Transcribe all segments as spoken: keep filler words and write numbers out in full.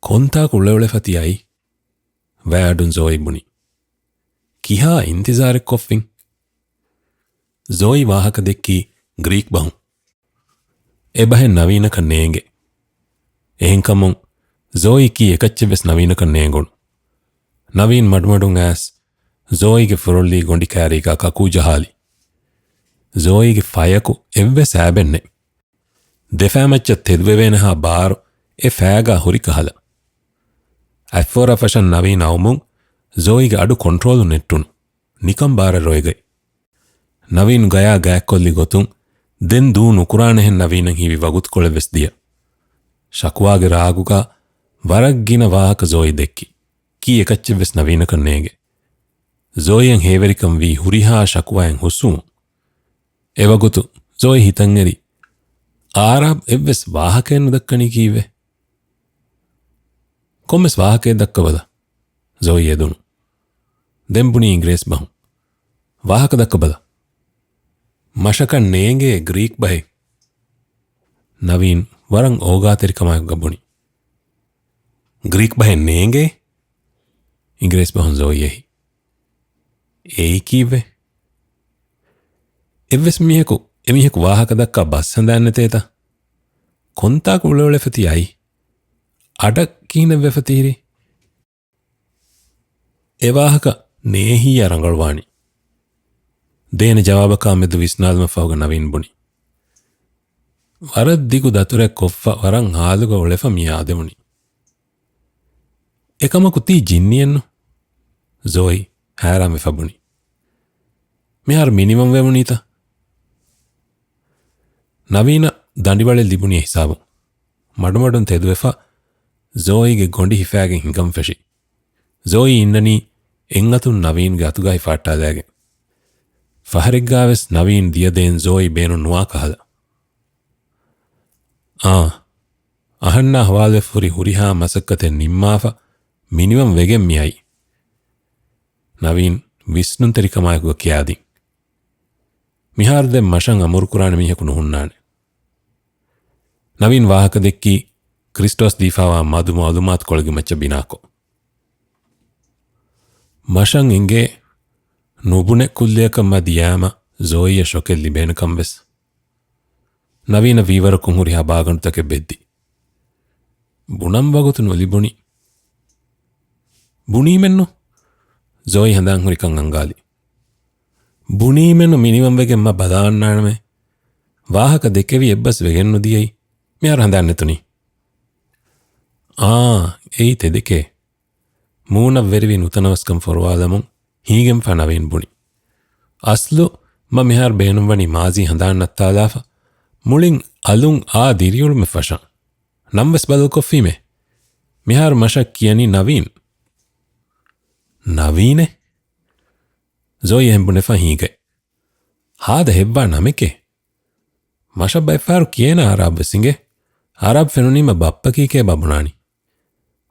ކޮންތާކު އުޅެއުޅެފަ ތި އައީ؟ ވައި އަޑުން ޒޯއީ ބުނި. ކިހާ އިންތިޒާރެއް ކޮށްފިން؟ ޒޯއީ ވާހަކަ ދެއްކީ ގްރީކް ބަހުން. އެބަހެއް ނަވީނަކަށް ނޭނގެ. އެހެންކަމުން ޒޯއީ ކީ އެކައްޗެއްވެސް ނަވީނަކަށް ނޭނގުނު. ނަވީން މަޑުމަޑުން އައިސް ޒޯއީގެ ފުރޮޅިލީ ގޮނޑި ކާރީގާ ކަކޫ ޖަހާލި. ޒޯއީގެ ފަޔަކު އެއްވެސް އައިބެއް ނެތް. ދެފައިމައްޗަށް ތެދުވެވޭނެހާ ބާރު އެ ފައިގާ ހުރި ކަހަލަ. އަތްފޯރާ ފަށަން ނަވީން އައުމުން ޒޯއީގެ އަޑު ކޮންޓްރޯލު ނެއްޓުނު. ނިކަން ބާރަށް ރޮއެގަތް. ނަވީން ގަޔާ ގާތްކޮށްލި ގޮތުން ދެން ދޫ ނުކުރާނެހެން ނަވީނަށް ހީވި ވަގުތުކޮޅެއްވެސް ދިޔަ. ޝަކުވާގެ ރާގުގާ ވަރަށް ގިނަ ވާހަކަ ޒޯއީ ދެއްކި. ކީ އެކައްޗެއްވެސް ނަވީނަކަށް ނޭނގެ. ޒޯއީއަށް ހޭވެރިކަން ވީ ހުރިހާ ޝަކުވާއެއް ހުސްވުމުން. އެވަގުތު ޒޯއީ ހިތަށްއެރި، އާރާބް އެއްވެސް ވާހަކައެއް ނުދައްކަނީ ކީއްވެ؟ ކޮންމެސް ވާހަކައެއް ދައްކަބަލަ. ޒޯއީ އެދުނު. ދެން ބުނީ އިނގިރޭސި ބަހުން. ވާހަކަ ދައްކަބަލަ. މަށަކަށް ނޭނގޭ ގްރީކް ބަހެއް. ނަވީން ވަރަށް އޯގާތެރިކަމާއެކުގަ ބުނި. ގްރީކް ބަހެއް ނޭނގޭ؟ އިނގިރޭސި ބަހުން ޒޯއީ އެހި. އެއީ ކީއްވެ؟ އެއްވެސް މީހަކު އެމީހަކު ވާހަކަ ދައްކާ ބަސް ހަނދާން ނެތޭތަ؟ ކޮންތާކު އުޅެއުޅެފަ ތި އައީ؟ އަޑަށް ކިހިނެއްވެފަ ތިހިރީ؟ އެ ވާހަކަ ނޭހިއްޔާ ރަނގަޅުވާނީ. ދޭނެ ޖަވާބަކާ މެދު ވިސްނާލުމަށް ފަހުގަ ނަވީން ބުނި. ވަރަށް ދިގު ދަތުރެއް ކޮށްފަ ވަރަށް ހާލުގަ އުޅެފަ މި އާދެވުނީ. އެކަމަކު ތީ ޖިންނިއެއްނު؟ ޒޯއީ ހައިރާންވެފަ ބުނި. މިހާރު މިނިވަން ވެވުނީތަ؟ ނަވީނަށް ދަނޑިވަޅެއް ލިބުނީ އެހިސާބުން. މަޑުމަޑުން ތެދުވެފަ ޒޯއީގެ ގޮނޑި ހިފާގެން ހިނގަން ފެށި. ޒޯއީ އިންނަނީ އެއްއަތުން ނަވީންގެ އަތުގައި ފާއްޓާލާގެން. ފަހަރެއްގާވެސް ނަވީން ދިޔަ ދޭން ޒޯއީ ބޭނުން ނުވާ ކަހަލަ. އާ، އަހަންނާ ހަވާލުވެފަ ހުރި ހުރިހާ މަސައްކަތެއް ނިންމާފަ މިނިވަން ވެގެން މިއައީ. ނަވީން ވިސްނުންތެރިކަމާއެކުގަ ކިޔާދިން. މިހާރު ދެން މަށަށް އަމުރުކުރާނެ މީހަކު ނުހުންނާނެ. ނަވީން ވާހަކަ ދެއްކީ ކްރިސްޓޯސް ދީފާވާ މަދު މައުލޫމާތުކޮޅެއްގެ މައްޗަށް ބިނާކޮށް. މަށަށް އެނގޭ ނުބުނެ ކުއްލިއަކަށް މަ ދިޔާމަ ޒޯއީއަށް ޝޮކެއް ލިބޭނެކަން ވެސް. ނަވީނަށް ވީވަރަކުން ހުރިހާ ބާގަނޑުތަކެއް ބެއްދި. ބުނަން ވަގުތު ނުލިބުނީ. ބުނީމެއްނު؟ ޒޯއީ ހަނދާން ހުރިކަން އަންގާލި. ބުނީމެއްނު މިނިވަން ވެގެން މަ ބަލާންނާނަމޭ. ވާހަކަ ދެކެވި އެއްބަސް ވެގެން ނުދިޔައީ. މިހާރު ހަނދާން ނެތުނީ. އާ، އެއީ ތެދެކޭ. މޫނަށް ވެރިވި ނުތަނަވަސްކަން ފޮރުވާލަމުން ހީގެންފަ ނަވީން ބުނި. އަސްލު މަ މިހާރު ބޭނުންވަނީ މާޒީ ހަނދާން ނައްތާލާފަ، މުޅިން އަލުން އާ ދިރިއުޅުމެއް ފަށަން. ނަންވެސް ބަދަލުކޮށްފީމޭ. މިހާރު މަށަށް ކިޔަނީ ނަވީން. ނަވީނެއް؟ ޒޯއީ އެހެން ބުނެފަ ހީގަތް. ހާދަ ހެއްވާ ނަމެކޭ. މަށަށް ބައެއްފަހަރު ކިޔޭނެ އާރާބް ވެސް އިނގޭ. އާރާބް ފެނުނީމަ ބައްޕަ ކީކޭ ބަ ބުނާނީ.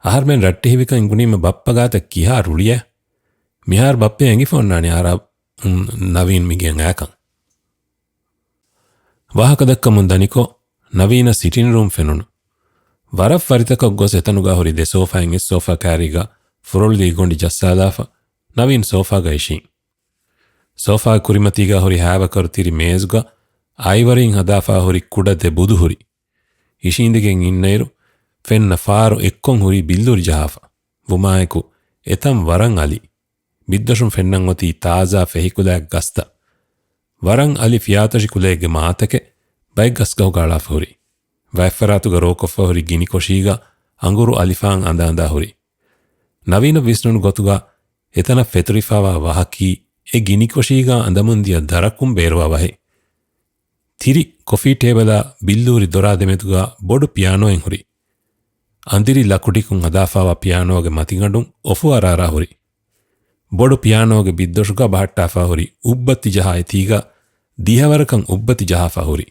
އަހަރުމެން ރައްޓެހިވިކަން އިނގުނީމަ ބައްޕަ ގާތަށް ކިހާ ރުޅިއެއް. މިހާރު ބައްޕަ އެނގިފަ އޮންނާނީ އާރާބް، ނަވީން މިގެން އާކަން. ވާހަކަ ދައްކަމުން ދަނިކޮށް، ނަވީނަށް ސިޓިން ރޫމް ފެނުނު. ވަރަށް ފަރިތަކަށް ގޮސް އެތަނުގާ ހުރި ދެ ސޯފާއިން އެއް ސޯފާ ކާރީގަ ފުރޮޅުލީ ގޮނޑި ޖައްސާލާފަ، ނަވީން ސޯފާގަ އިށީން. ސޯފާގެ ކުރިމަތީގަ ހުރި ހާވަކަރު ތިރި މޭޒުގަ އައިވަރީން ހަދާފާ ހުރި ކުޑަ ދެ ބުދު ހުރި. އިށީނދެގެން އިންނައިރު، ފެންނަ ފާރު އެއްކޮން ހުރީ ބިއްލޫރި ޖަހާފަ. ވުމާއެކު، އެތަން ވަރަށް އަލި. ބިއްދޮށުން ފެންނަން އޮތީ ތާޒާ ފެހިކުލައިގެ ގަސްތައް. ވަރަށް އަލި ފިޔާތޮށި ކުލައެއްގެ މާތަކެއް ބައެއް ގަސްގަހުގަ އަޅާފަ ހުރި. ވައިފަރާތުގަ ރޯކޮށްފަ ހުރި ގިނިކޮށީގަ އަނގުރު އަލިފާން އަނދަ އަނދާ ހުރި. ނަވީނަށް ވިސްނުނު ގޮތުގަ އެތަނަށް ފެތުރިފާވާ ވަހަކީ އެ ގިނިކޮށީގަ އަނދަމުންދިޔަ ދަރަކުން ބޭރުވާ ވަހެއް. ތިރި ކޮފީ ޓޭބަލާ ބިއްލޫރި ދޮރާ ދެމެދުގަ ބޮޑު ޕިއާނޯއެއް ހުރި. އަނދިރި ލަކުޑިކުން ހަދާފާވާ ޕިއާނޯގެ މަތިގަނޑުން އޮފުއަރާރާ ހުރި. ބޮޑު ޕިއާނޯގެ ބިއްދޮށުގަ ބަހައްޓާފާ ހުރި އުއްބައްތި ޖަހާ އެތީގަ ދިހަވަރަކަށް އުއްބައްތި ޖަހާފާ ހުރި.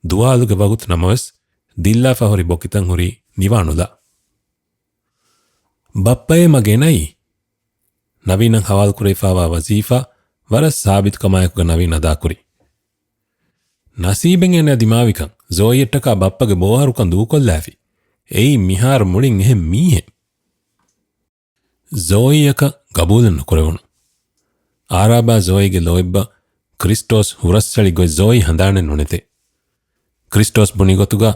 ދުވާލުގެ ވަގުތު ނަމަވެސް ދިއްލާފާ ހުރި ބޮކިތައް ހުރީ ނިވާނުލާ. ބައްޕައޭ މަ ގެނައީ؟ ނަވީނަށް ހަވާލުކުރެވިފާވާ ވަޒީފާ ވަރަށް ސާބިތުކަމާއެކުގަ ނަވީން އަދާކުރި. ނަސީބެއް އޭނަ ދިމާވިކަން، ޒޯއީއަށްޓަކާ ބައްޕަގެ ބޯހަރުކަން ދޫކޮށްލާފި. އެއީ މިހާރު މުޅިން އެހެން މީހެއް. ޒޯއީއަކަށް ގަބޫލެއް ނުކުރެވުނު. އާރާބާ ޒޯއީގެ ލޯތްބަށް ކްރިސްޓޯސް ހުރަސްއަޅި ގޮތް ޒޯއީ ހަނދާނެއް ނުނެތޭ. ކްރިސްޓޯސް ބުނި ގޮތުގަ،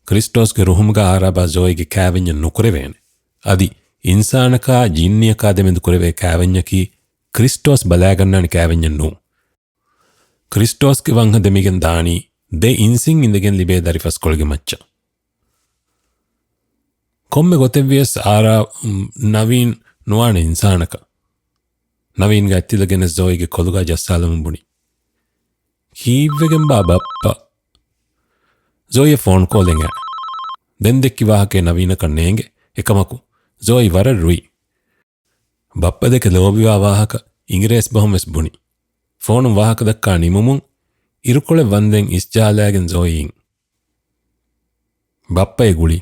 ކްރިސްޓޯސްގެ ރުހުމުގަ އާރާބާ ޒޯއީގެ ކާވެންޏަށް ނުކުރެވޭނެ. އަދި އިންސާނަކާ ޖިންނިއަކާ ދެމެދު ކުރެވޭ ކާވެންޏަކީ ކްރިސްޓޯސް ބަލާގަންނާނެ ކާވެންޏެއް ނޫން. ކްރިސްޓޯސްގެ ވަންހަ ދެމިގެން ދާނީ ދެ އިންސިން އިނދެގެން ލިބޭ ދަރިފަސްކޮޅެއްގެ މައްޗަށް. ކޮންމެ ގޮތެއްވިޔަސް އާރާ، ނަވީން ނުވާނެ އިންސާނަކަށް. ނަވީންގެ އަތްތިލަ ގެނެސް ޒޯއީގެ ކޮލުގަ ޖައްސާލަމުން ބުނި. ކީއްވެގެންބާ ބައްޕަ؟ ޒޯއީއަށް ފޯނު ކޯލެއް އައި. ދެން ދެއްކި ވާހަކައެއް ނަވީނަކަށް ނޭނގެ. އެކަމަކު، ޒޯއީ ވަރަށް ރުއި. ބައްޕަ ދެކެ ލޯބިވާ ވާހަކަ އިނގިރޭސި ބަހުން ވެސް ބުނި. ފޯނުން ވާހަކަ ދައްކާ ނިމުމުން، އިރުކޮޅެއް ވަންދެން އިސްޖަހާލައިގެން ޒޯއީ އިން. ބައްޕަ އެ ގުޅި.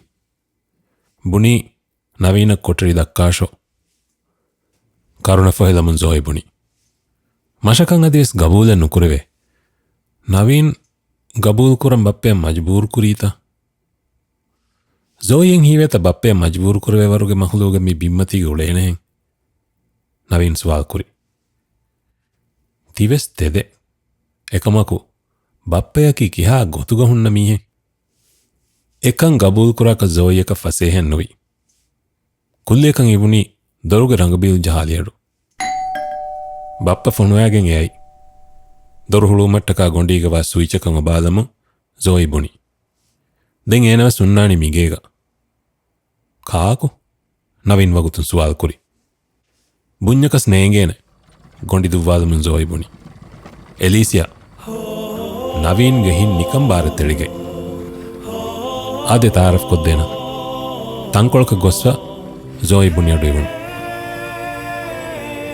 ބުނީ، ނަވީނަށް ކޮޓަރި ދައްކާށޯ. ކަރުނަ ފޮހެލަމުން ޒޯއީ ބުނި. މަށަކަށް އަދިވެސް ގަބޫލެއް ނުކުރެވޭ. ނަވީން ގަބޫލު ކުރަން ބައްޕަޔަށް މަޖުބޫރު ކުރީތަ؟ ޒޯއީއަށް ހީވޭތަ ބައްޕަޔަށް މަޖުބޫރު ކުރެވޭ ވަރުގެ މަޚުލޫގެއް މި ބިންމަތީގަ އުޅޭނެހެން؟ ނަވީން ސުވާލު ކުރި. ތިވެސް ތެދެއް. އެކަމަކު، ބައްޕަޔަކީ ކިހާ ގޮތުގަ ހުންނަ މީހެއް؟ އެކަން ގަބޫލުކުރާކަށް ޒޯއީއަކަށް ފަސޭހައެއް ނުވި. ކުއްލިއަކަށް އިވުނީ ދޮރުގެ ރަނގަބީލު ޖަހާލިއަޑު. ބައްޕަ ފޮނުވައިގެން އެއައި. ދޮރު ހުޅުވުމަށްޓަކާ ގޮނޑީގަ ވާ ސުއިޗަކަށް އޮބާލަމުން ޒޯއީ ބުނި. ދެން އޭނަވެސް ހުންނާނީ މިގޭގަ. ކާކު؟ ނަވީން ވަގުތުން ސުވާލު ކުރި. ބުންޏަކަސް ނޭނގޭނެ، ގޮނޑި ދުއްވާލަމުން ޒޯއީ ބުނި. އެލީސިއާ. ނަވީންގެ ހިތް ނިކަން ބާރަށް ތެޅިގަތް. އާދެ، ތައާރަފް ކޮށްދޭނަން. ތަންކޮޅަކަށް ގޮސްފަ ޒޯއީ ބުނި އަޑު އިވުނު.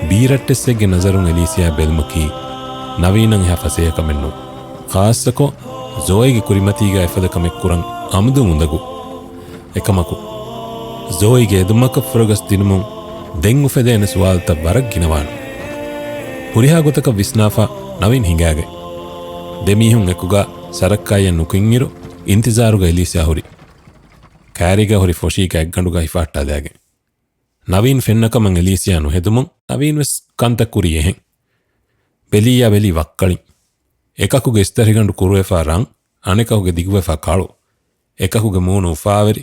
ބީރައްޓެއްސެއްގެ ނަޒަރުން އެލީސިއާ ބެލުމަކީ ނަވީނަށް އެހާ ފަސޭހަ ކަމެއް ނޫން. ޚާއްޞަކޮށް، ޒޯއީގެ ކުރިމަތީގަ އެފަދަ ކަމެއް ކުރަން އަމުދު އުނދަގޫ. އެކަމަކު، ޒޯއީގެ އެދުމަކަށް ފުރަގަސް ދިނުމުން ދެން އުފެދޭނެ ސުވާލުތައް ވަރަށް ގިނަވާނެ. ހުރިހާ ގޮތަކަށް ވިސްނާފަ ނަވީން ހިނގާގަތް. ދެ މީހުން އެކުގަ ސަރައްކާއިއެއް ނުކުތްއިރު، އިންތިޒާރުގަ އެލީސިއާ ހުރި. ކާރީގަ ހުރި ފޮށީ ގާތްގަނޑުގަ ހިފަހައްޓާލައިގެން. ނަވީން ފެންނަ ކަމަށް އެލީސިއާ ނުހެދުމުން، ނަވީން ވެސް ކަންތައް ކުރީ އެހެން. ބެލިއްޔާ ބެލި ވައްކަޅިން. އެކަކުގެ އިސްތަށިގަނޑު ކުރުވެފާ ރަން، އަނެކަކުގެ ދިގުވެފާ ކަޅު. އެކަކުގެ މޫނު އުފާވެރި،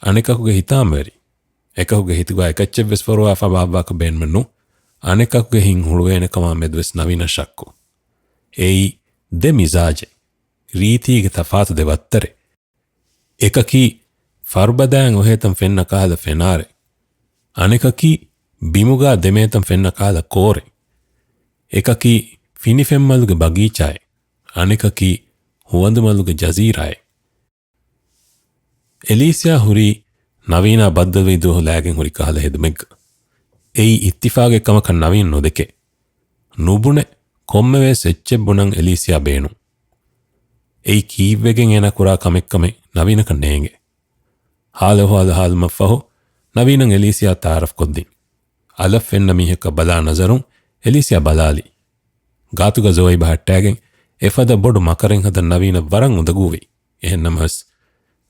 އަނެކަކުގެ ހިތާމަވެރި. އެކަކުގެ ހިތުގަ އެކައްޗެއްވެސް ފޮރުވާފަ ބާއްވާކަށް ބޭނުމެއް ނޫން. އަނެކަކުގެ ހިތް ހުޅުވޭނެ ކަމާ މެދުވެސް ނަވީނަށް ޝައްކު. އެއީ ދެ މިޒާޖެއް، ރީތީގެ ތަފާތު ދެ ވައްތަރެއް. އެކަކީ ފަރުބަދައިން އޮހޭތަން ފެންނަ ކަހަލަ ފެނާރެއް. އަނެކަކީ ބިމުގާ ދެމޭތަން ފެންނަ ކަހަލަ ކޯރެއް. އެކަކީ ފިނިފެންމަލުގެ ބަގީޗާއެއް. އަނެކަކީ ހުވަނދުމަލުގެ ޖަޒީރާއެއް. އެލީސިއާ ހުރީ ނަވީނާ ބައްދަލުވި ދުވަހު ލާގެން ހުރި ކަހަލަ ހެދުމެއްގަ. އެއީ އިއްތިފާގެއް ކަމަކަށް ނަވީން ނުދެކެ. ނުބުނެ ކޮންމެވެސް އެއްޗެއް ބުނަން އެލީސިއާ ބޭނުން. އެއީ ކީއްވެގެން އޭނާ ކުރާ ކަމެއްކަމެއް ނަވީނަކަށް ނޭނގެ. ހާލު އަހުވާލު ހާލުމަށްފަހު ނަވީނަށް އެލީސިއާ ތައާރަފް ކޮށްދިން. އަލަށް ފެންނަ މީހަކަށް ބަލާ ނަޒަރުން އެލީސިއާ ބަލާލި. ގާތުގަ ޒޯއީ ބަހައްޓާގެން އެފަދަ ބޮޑު މަކަރެއް ހަދަން ނަވީނަށް ވަރަށް އުނދަގޫވި. އެހެންނަމަވެސް،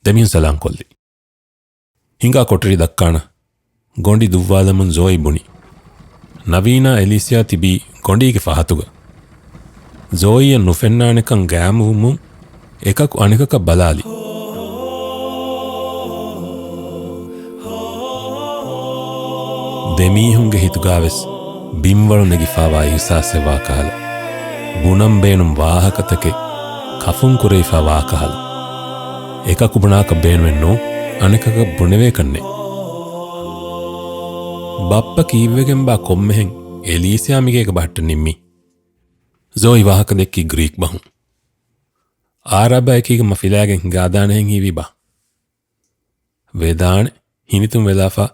ދެމީހުން ސަލާން ކޮށްލި. ހިނގާ ކޮޓަރި ދައްކާނަން. ގޮނޑި ދުއްވާލަމުން ޒޯއީ ބުނި. ނަވީނާ އެލީސިއާ ތިބީ ގޮނޑީގެ ފަހަތުގަ. ޒޯއީއަށް ނުފެންނާނެކަން ގައިމުވުމުން އެކަކު އަނެކަކަށް ބަލާލި. ދެމީހުންގެ ހިތުގާވެސް ބިންވަޅު ނެގިފާވާ އިހްސާސެއް ވާކަހަލަ، ބުނަން ބޭނުން ވާހަކަތަކެއް ކަފުން ކުރެވިފާ ވާކަހަލަ. އެކަކު ބުނާކަށް ބޭނުމެއް ނޫން، އަނެކަކަށް ބުނެވޭކަށް ނެތް. ބައްޕަ ކީއްވެގެންބާ ކޮންމެހެން އެލީސިއާ މިގޭގަ ބަހައްޓަން ނިންމީ؟ ޒޯއީ ވާހަކަ ދެއްކީ ގްރީކް ބަހުން. އާރާބާ އެކީގަ މަ ފިލާގެން ހިނގާދާނެހެން ހީވީ ބާ؟ ވެދާނެ، ހިނިތުން ވެލާފަ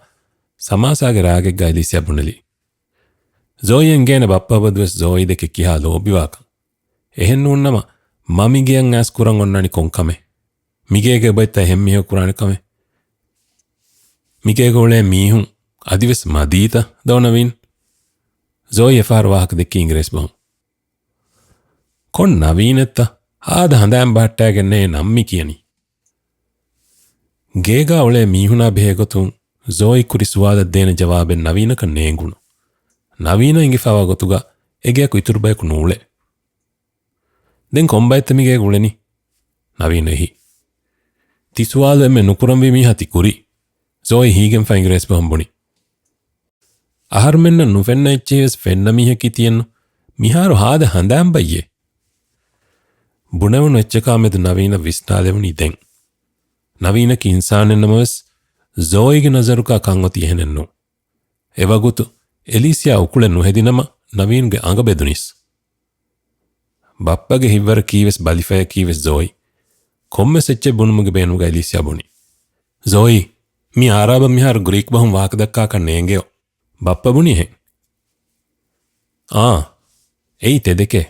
ސަމާސާގެ ރާގެއްގަ އެލީސިއާ ބުނެލި. ޒޯއީ އެނގޭނެ ބައްޕަ އަބަދުވެސް ޒޯއީ ދެކެ ކިހާ ލޯބިވާކަން. އެހެން ނޫންނަމަ، މަ މިގެއަށް އައިސް ކުރަން އޮންނާނީ ކޮން ކަމެއް؟ މިގޭގެ އެބައިތަ އެހެން މީހަކު ކުރާނެ ކަމެއް؟ މިގޭގަ އުޅޭ މީހުން އަދިވެސް މަދީތަ ދޯ ނަވީން؟ ޒޯއީ އެފަހަރު ވާހަކަ ދެއްކީ އިނގިރޭސި ބަހުން. ކޮން ނަވީނެއްތަ؟ ހާދަ ހަނދާން ބަހައްޓާގެންނޭ ނަން މި ކިޔަނީ. ގޭގާ އުޅޭ މީހުނާ ބެހޭ ގޮތުން ޒޯއީ ކުރި ސުވާލަށް ދޭނެ ޖަވާބެއް ނަވީނަކަށް ނޭނގުނު. ނަވީނަށް އިނގިފާވާ ގޮތުގަ އެގެއަކު އިތުރު ބަޔަކު ނޫޅޭ. ދެން ކޮންބައެއްތަ މިގޭގަ އުޅެނީ؟ ނަވީން އެހި. ތި ސުވާލު އެންމެ ނުކުރަންވީ މީހާ ތި ކުރީ. ޒޯއީ ހީގެންފަ އިނގިރޭސި ބަހުން ބުނި. އަހަރުމެންނަށް ނުފެންނަ އެއްޗެހިވެސް ފެންނަ މީހަކީ ތިއެއްނު. މިހާރު ހާދަ ހަނދާން ބައްޔޭ. ބުނެވުނު އެއްޗަކާ މެދު ނަވީނަށް ވިސްނާލެވުނީ ދެން. ނަވީނަކީ އިންސާނެއް ނަމަވެސް، ޒޯއީގެ ނަޒަރުގަ ކަން އޮތީ އެހެނެއްނޫން. އެވަގުތު އެލީސިއާ އުކުޅެއް ނުހެދިނަމަ ނަވީންގެ އަނގަ ބެދުނީސް. ބައްޕަގެ ހިތްވަރަކީވެސް ބަލިފަޔަކީވެސް ޒޯއީ. ކޮންމެސް އެއްޗެއް ބުނުމުގެ ބޭނުމުގަ އެލީސިއާ ބުނި. ޒޯއީ، މި އާރާބަށް މިހާރު ގްރީކް ބަހުން ވާހަކަ ދައްކާކަށް ނޭނގެޔޯ. ބައްޕަ ބުނި އެހެން. އާ، އެއީ ތެދެކޭ.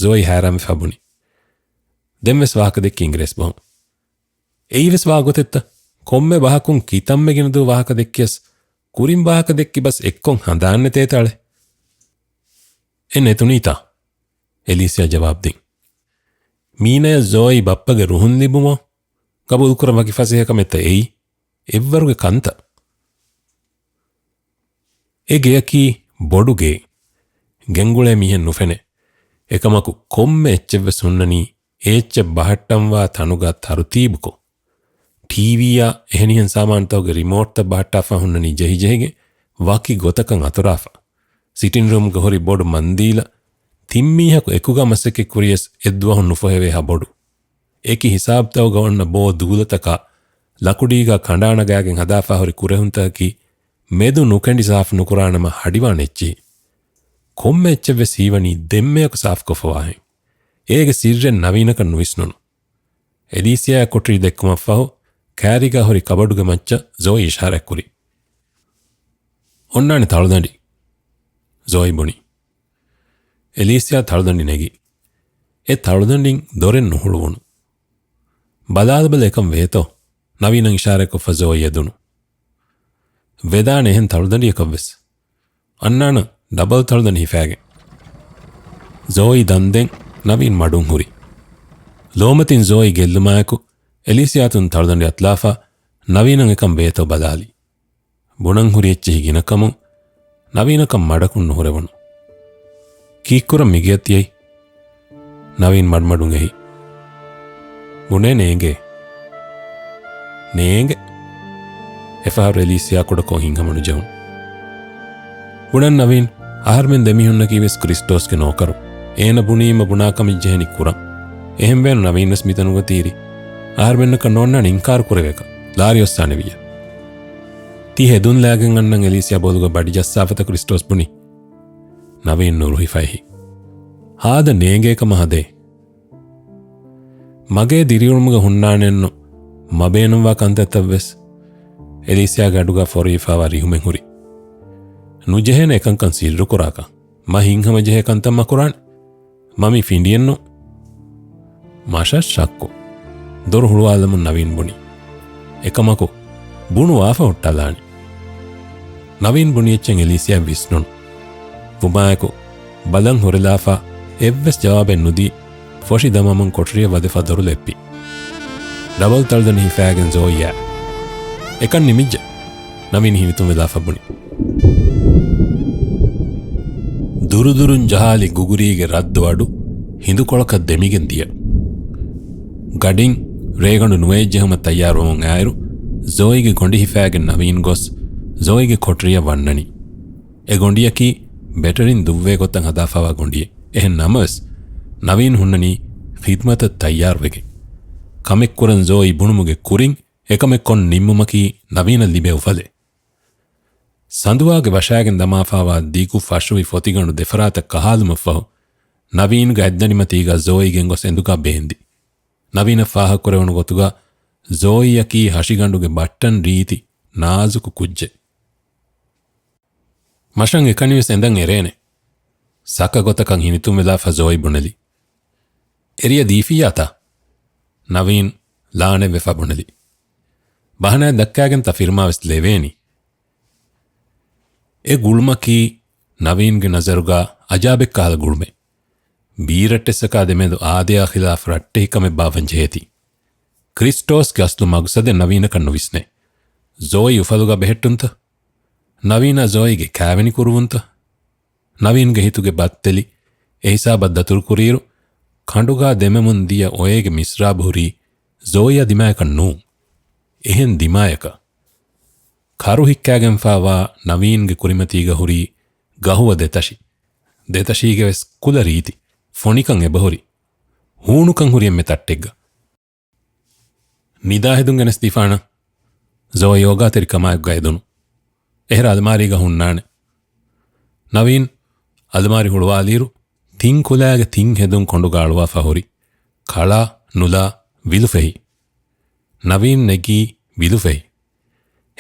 ޒޯއީ ހައިރާންވެފަ ބުނި. ދެންވެސް ވާހަކަ ދެއްކި އިނގިރޭސި ބަހުން. އެއީވެސް ވާ ގޮތެއްތަ؟ ކޮންމެ ބަހަކުން ކިތަންމެ ގިނަ ދުވަހު ވާހަކަ ދެއްކިޔަސް، ކުރިން ވާހަކަ ދެއްކި ބަސް އެއްކޮށް ހަނދާން ނެތޭތަ އަޅެ؟ އެ ނެތުނީތާ؟ އެލީސިއާ ޖަވާބު ދިން. މީނަޔަށް ޒޯއީ ބައްޕަގެ ރުހުން ލިބުމޯ؟ ގަބޫލުކުރަން ވަކި ފަސޭހަ ކަމެއްތަ އެއީ؟ އެއްވަރުގެ ކަންތައް. އެ ގެޔަކީ ބޮޑު ގެއެއް. ގެންގުޅޭ މީހެއް ނުފެނޭ. އެކަމަކު ކޮންމެ އެއްޗެއްވެސް ހުންނަނީ އެ އެއްޗެއް ބަހައްޓަންވާ ތަނުގަ ތަރުތީބުކޮށް. ޓީވީއާ އެހެނިހެން ސާމާނުތަކުގެ ރިމޯޓްތައް ބަހައްޓާފަ ހުންނަނީ ޖެހިޖެހިގެން ވަކި ގޮތަކަށް އަތުރާފަ. ސިޓިންރޫމްގަ ހުރި ބޮޑު މަންދީލަށް ތިން މީހަކު އެކުގަ މަސައްކަތް ކުރިޔަސް އެއްދުވަހުން ނުފޮހެވޭހާ ބޮޑު. އެކި ހިސާބުތަކުގަ އޮންނަ ބޯ ދޫލަތަކާ ލަކުޑީގަ ކަނޑާ ނަގާގެން ހަދާފަ ހުރި ކުރެހުންތަކަކީ މެދު ނުކެނޑި ސާފު ނުކުރާނަމަ ހަޑިވާނެ އެއްޗެހި. ކޮންމެ އެއްޗެއްވެސް ހީވަނީ ދެންމެޔަކު ސާފުކޮށްފަވާހެން. އޭގެ ސިއްރެއް ނަވީނަކަށް ނުވިސްނުނު. އެލީސިއާ ކޮޓަރި ދެއްކުމަށްފަހު ކާރީގަ ހުރި ކަބަޑުގެ މައްޗަށް ޒޯއީ އިޝާރާތްކުރި. އޮންނާނެ ތަޅުދަނޑި، ޒޯއީ ބުނި. އެލީސިއާ ތަޅުދަނޑި ނެގި. އެ ތަޅުދަނޑިން ދޮރެއް ނުހުޅުވުނު. ބަލާލަބަލަ އެކަން ވޭތޯ؟ ނަވީނަށް އިޝާރާތްކޮށްފަ ޒޯއީ އެދުނު. ވެދާނެ އެހެން ތަޅުދަނޑިއަކަށްވެސް. އަންނާނަ ޑަބަލް ތަޅުދަނޑި ހިފާގެން. ޒޯއީ ދަންދެން ނަވީން މަޑުން ހުރި. ލޯމަތިން ޒޯއީ ގެއްލުމާއެކު އެލީސިއާތުން ތަޅުދަނޑި އަތުލާފަ ނަވީނަށް އެކަން ވޭތޯ ބަލާލި. ބުނަން ހުރި އެއްޗެހި ގިނަކަމުން ނަވީނަކަށް މަޑަކުން ނުހުރެވުނު. ކީއްކުރަން މިގެއަށް ދިޔައީ؟ ނަވީން މަޑުމަޑުން އެހި. ބުނޭ ނޭނގޭ. ނޭނގެ. އެފަހަރު އެލީސިއާ ކުޑަކޮށް ހިތްހަމަނުޖެހުނު. ބުނަން ނަވީން، އަހަރުމެން ދެމީހުންނަކީވެސް ކްރިސްޓޯސްގެ ނޯކަރު. އޭނަ ބުނީމަ ބުނާކަމެއް ޖެހެނީ ކުރަން. އެހެންވޭނު ނަވީންވެސް މިތަނުގަ ތީރި. އަހަރުމެންނަކަށް ނޯންނާނެ އިންކާރު ކުރެވޭކަށް. ލާރި އޮއްސާނެ ވިއްޔަ. ތި ހެދުން ލާގެން އަންނަން އެލީސިއާ ބޮލުގަ ބަޑި ޖައްސާފަތަ ކްރިސްޓޯސް ބުނި. ނަވީން ނުރުހިފައިހި. ހާދަ ނޭނގޭކަމަށް ހަދޭ. މަގޭ ދިރިއުޅުމުގަ ހުންނާނެއްނު މަ ބޭނުންވާ ކަންތައްތައްވެސް. އެލީސިއާގެ އަޑުގަ ފޮރުވިފާވާ ރިހުމެއް ހުރި. ނުޖެހޭނެ އެކަންކަން ސިއްރުކުރާކަށް. މަ ހިތްހަމަޖެހޭ ކަންތައް މަ ކުރާނެ. މަ މި ފިނޑިއެއްނު. މަށަށް ޝައްކު. ދޮރު ހުޅުވާލަމުން ނަވީން ބުނި. އެކަމަކު ބުނުވާފަ ހުއްޓާލާނެ. ނަވީން ބުނި އެއްޗެއް އެލީސިއާ ވިސްނުނު. ވުމާއެކު ބަލަން ހުރެލާފަ އެއްވެސް ޖަވާބެއް ނުދީ، ފޮށި ދަމަމުން ކޮޓަރިއަށް ވަދެފަ ދޮރު ލެއްޕި. ޑަބަލް ތަޅުދަނޑި ހިފާގެން ޒޯއީ އާ. އެކަން ނިމިއްޖެ. ނަވީން ހިނިތުންވެލާފަ ބުނި. ދުރުދުރުން ޖަހާލި ގުގުރީގެ ރައްދު އަޑު ހިނދުކޮޅަކަށް ދެމިގެން ދިޔަ. ގަޑިން ރޭގަނޑު ނުވައެއް ޖެހުމަށް ތައްޔާރުވަމުން އާއިރު، ޒޯއީގެ ގޮނޑި ހިފާގެން ނަވީން ގޮސް، ޒޯއީގެ ކޮޓަރިއަށް ވަންނަނީ. އެ ގޮނޑިއަކީ ބެޓަރިން ދުއްވޭ ގޮތަށް ހަދާފަވާ ގޮނޑިއެއް. އެހެން ނަމަވެސް، ނަވީން ހުންނަނީ ޚިދްމަތަށް ތައްޔާރުވެގެން. ކަމެއް ކުރަން ޒޯއީ ބުނުމުގެ ކުރިން، އެކަމެއް ކޮށް ނިންމުމަކީ ނަވީނަށް ލިބޭ އުފަލެއް. ސަނދުވާގެ ވަށާގެން ދަމާފާވާ ދިގު ފަށުވި ފޮތިގަނޑު ދެފަރާތަށް ކަހާލުމަށްފަހު، ނަވީންގެ އަތްދަނޑިމަތީގަ ޒޯއީ ގެންގޮސް އެނދުގަ ބޭންދި. ނަވީނަށް ފާހަގަކުރެވުނު ގޮތުގަ، ޒޯއީއަކީ ހަށިގަނޑުގެ ބައްޓަން ރީތި ނާޒުކު ކުއްޖެއް. މަށަށް އެކަނިވެސް އެނދަން އެރޭނެ. ސަކަ ގޮތަކަށް ހިނިތުންވެލާފަ ޒޯއީ ބުނެލި. އެރިޔަ ދީފިއްޔާތަ؟ ނަވީން ލާނެތްވެފަ ބުނެލި. ބަހަނާއެއް ދައްކާގެންތަ ފިރުމާވެސް ލެވޭނީ. އެ ގުޅުމަކީ ނަވީންގެ ނަޒަރުގަ އަޖާބެއްކަހަލަ ގުޅުމެއް. ބީރައްޓެއްސަކާ ދެމެދު އާދަޔާ ޚިލާފު ރައްޓެހިކަމެއް ބާއްވަން ޖެހޭތީ. ކްރިސްޓޯސްގެ އަސްލު މަގުސަދެއް ނަވީނަކަށް ނުވިސްނޭ. ޒޯއީ އުފަލުގަ ބެހެއްޓުންތަ؟ ނަވީނާ ޒޯއީގެ ކާވެނި ކުރުވުންތަ؟ ނަވީންގެ ހިތުގެ ބައްތެލި އެހިސާބަށް ދަތުރުކުރިއިރު، ކަނޑުގާ ދެމެމުން ދިޔަ އޮއޭގެ މިސްރާބު ހުރީ ޒޯއީއާ ދިމާޔަކަށް ނޫން. އެހެން ދިމާޔަކަށް. ކަރު ހިއްކާގެންފާވާ ނަވީންގެ ކުރިމަތީގަ ހުރީ ގަހުވަ ދެތަށި. ދެތަށީގެ ވެސް ކުލަ ރީތި. ފޮނިކަން އެބަހުރި. ހޫނުކަން ހުރި އެންމެ ތައްޓެއްގަ. ނިދާ ހެދުން ގެނެސްދީފާނަން. ޒޯއީ އޯގާތެރިކަމާއެކުގަ އެދުނު. އެހެރަ އަލަމާރީގަ ހުންނާނެ. ނަވީން އަލަމާރި ހުޅުވާލިއިރު، ތިން ކުލައިގެ ތިން ހެދުން ކޮނޑުގަ އަޅުވާފަ ހުރި. ކަޅާ، ނުލާ، ވިލުފެހި. ނަވީން ނެގީ ވިލުފެހި.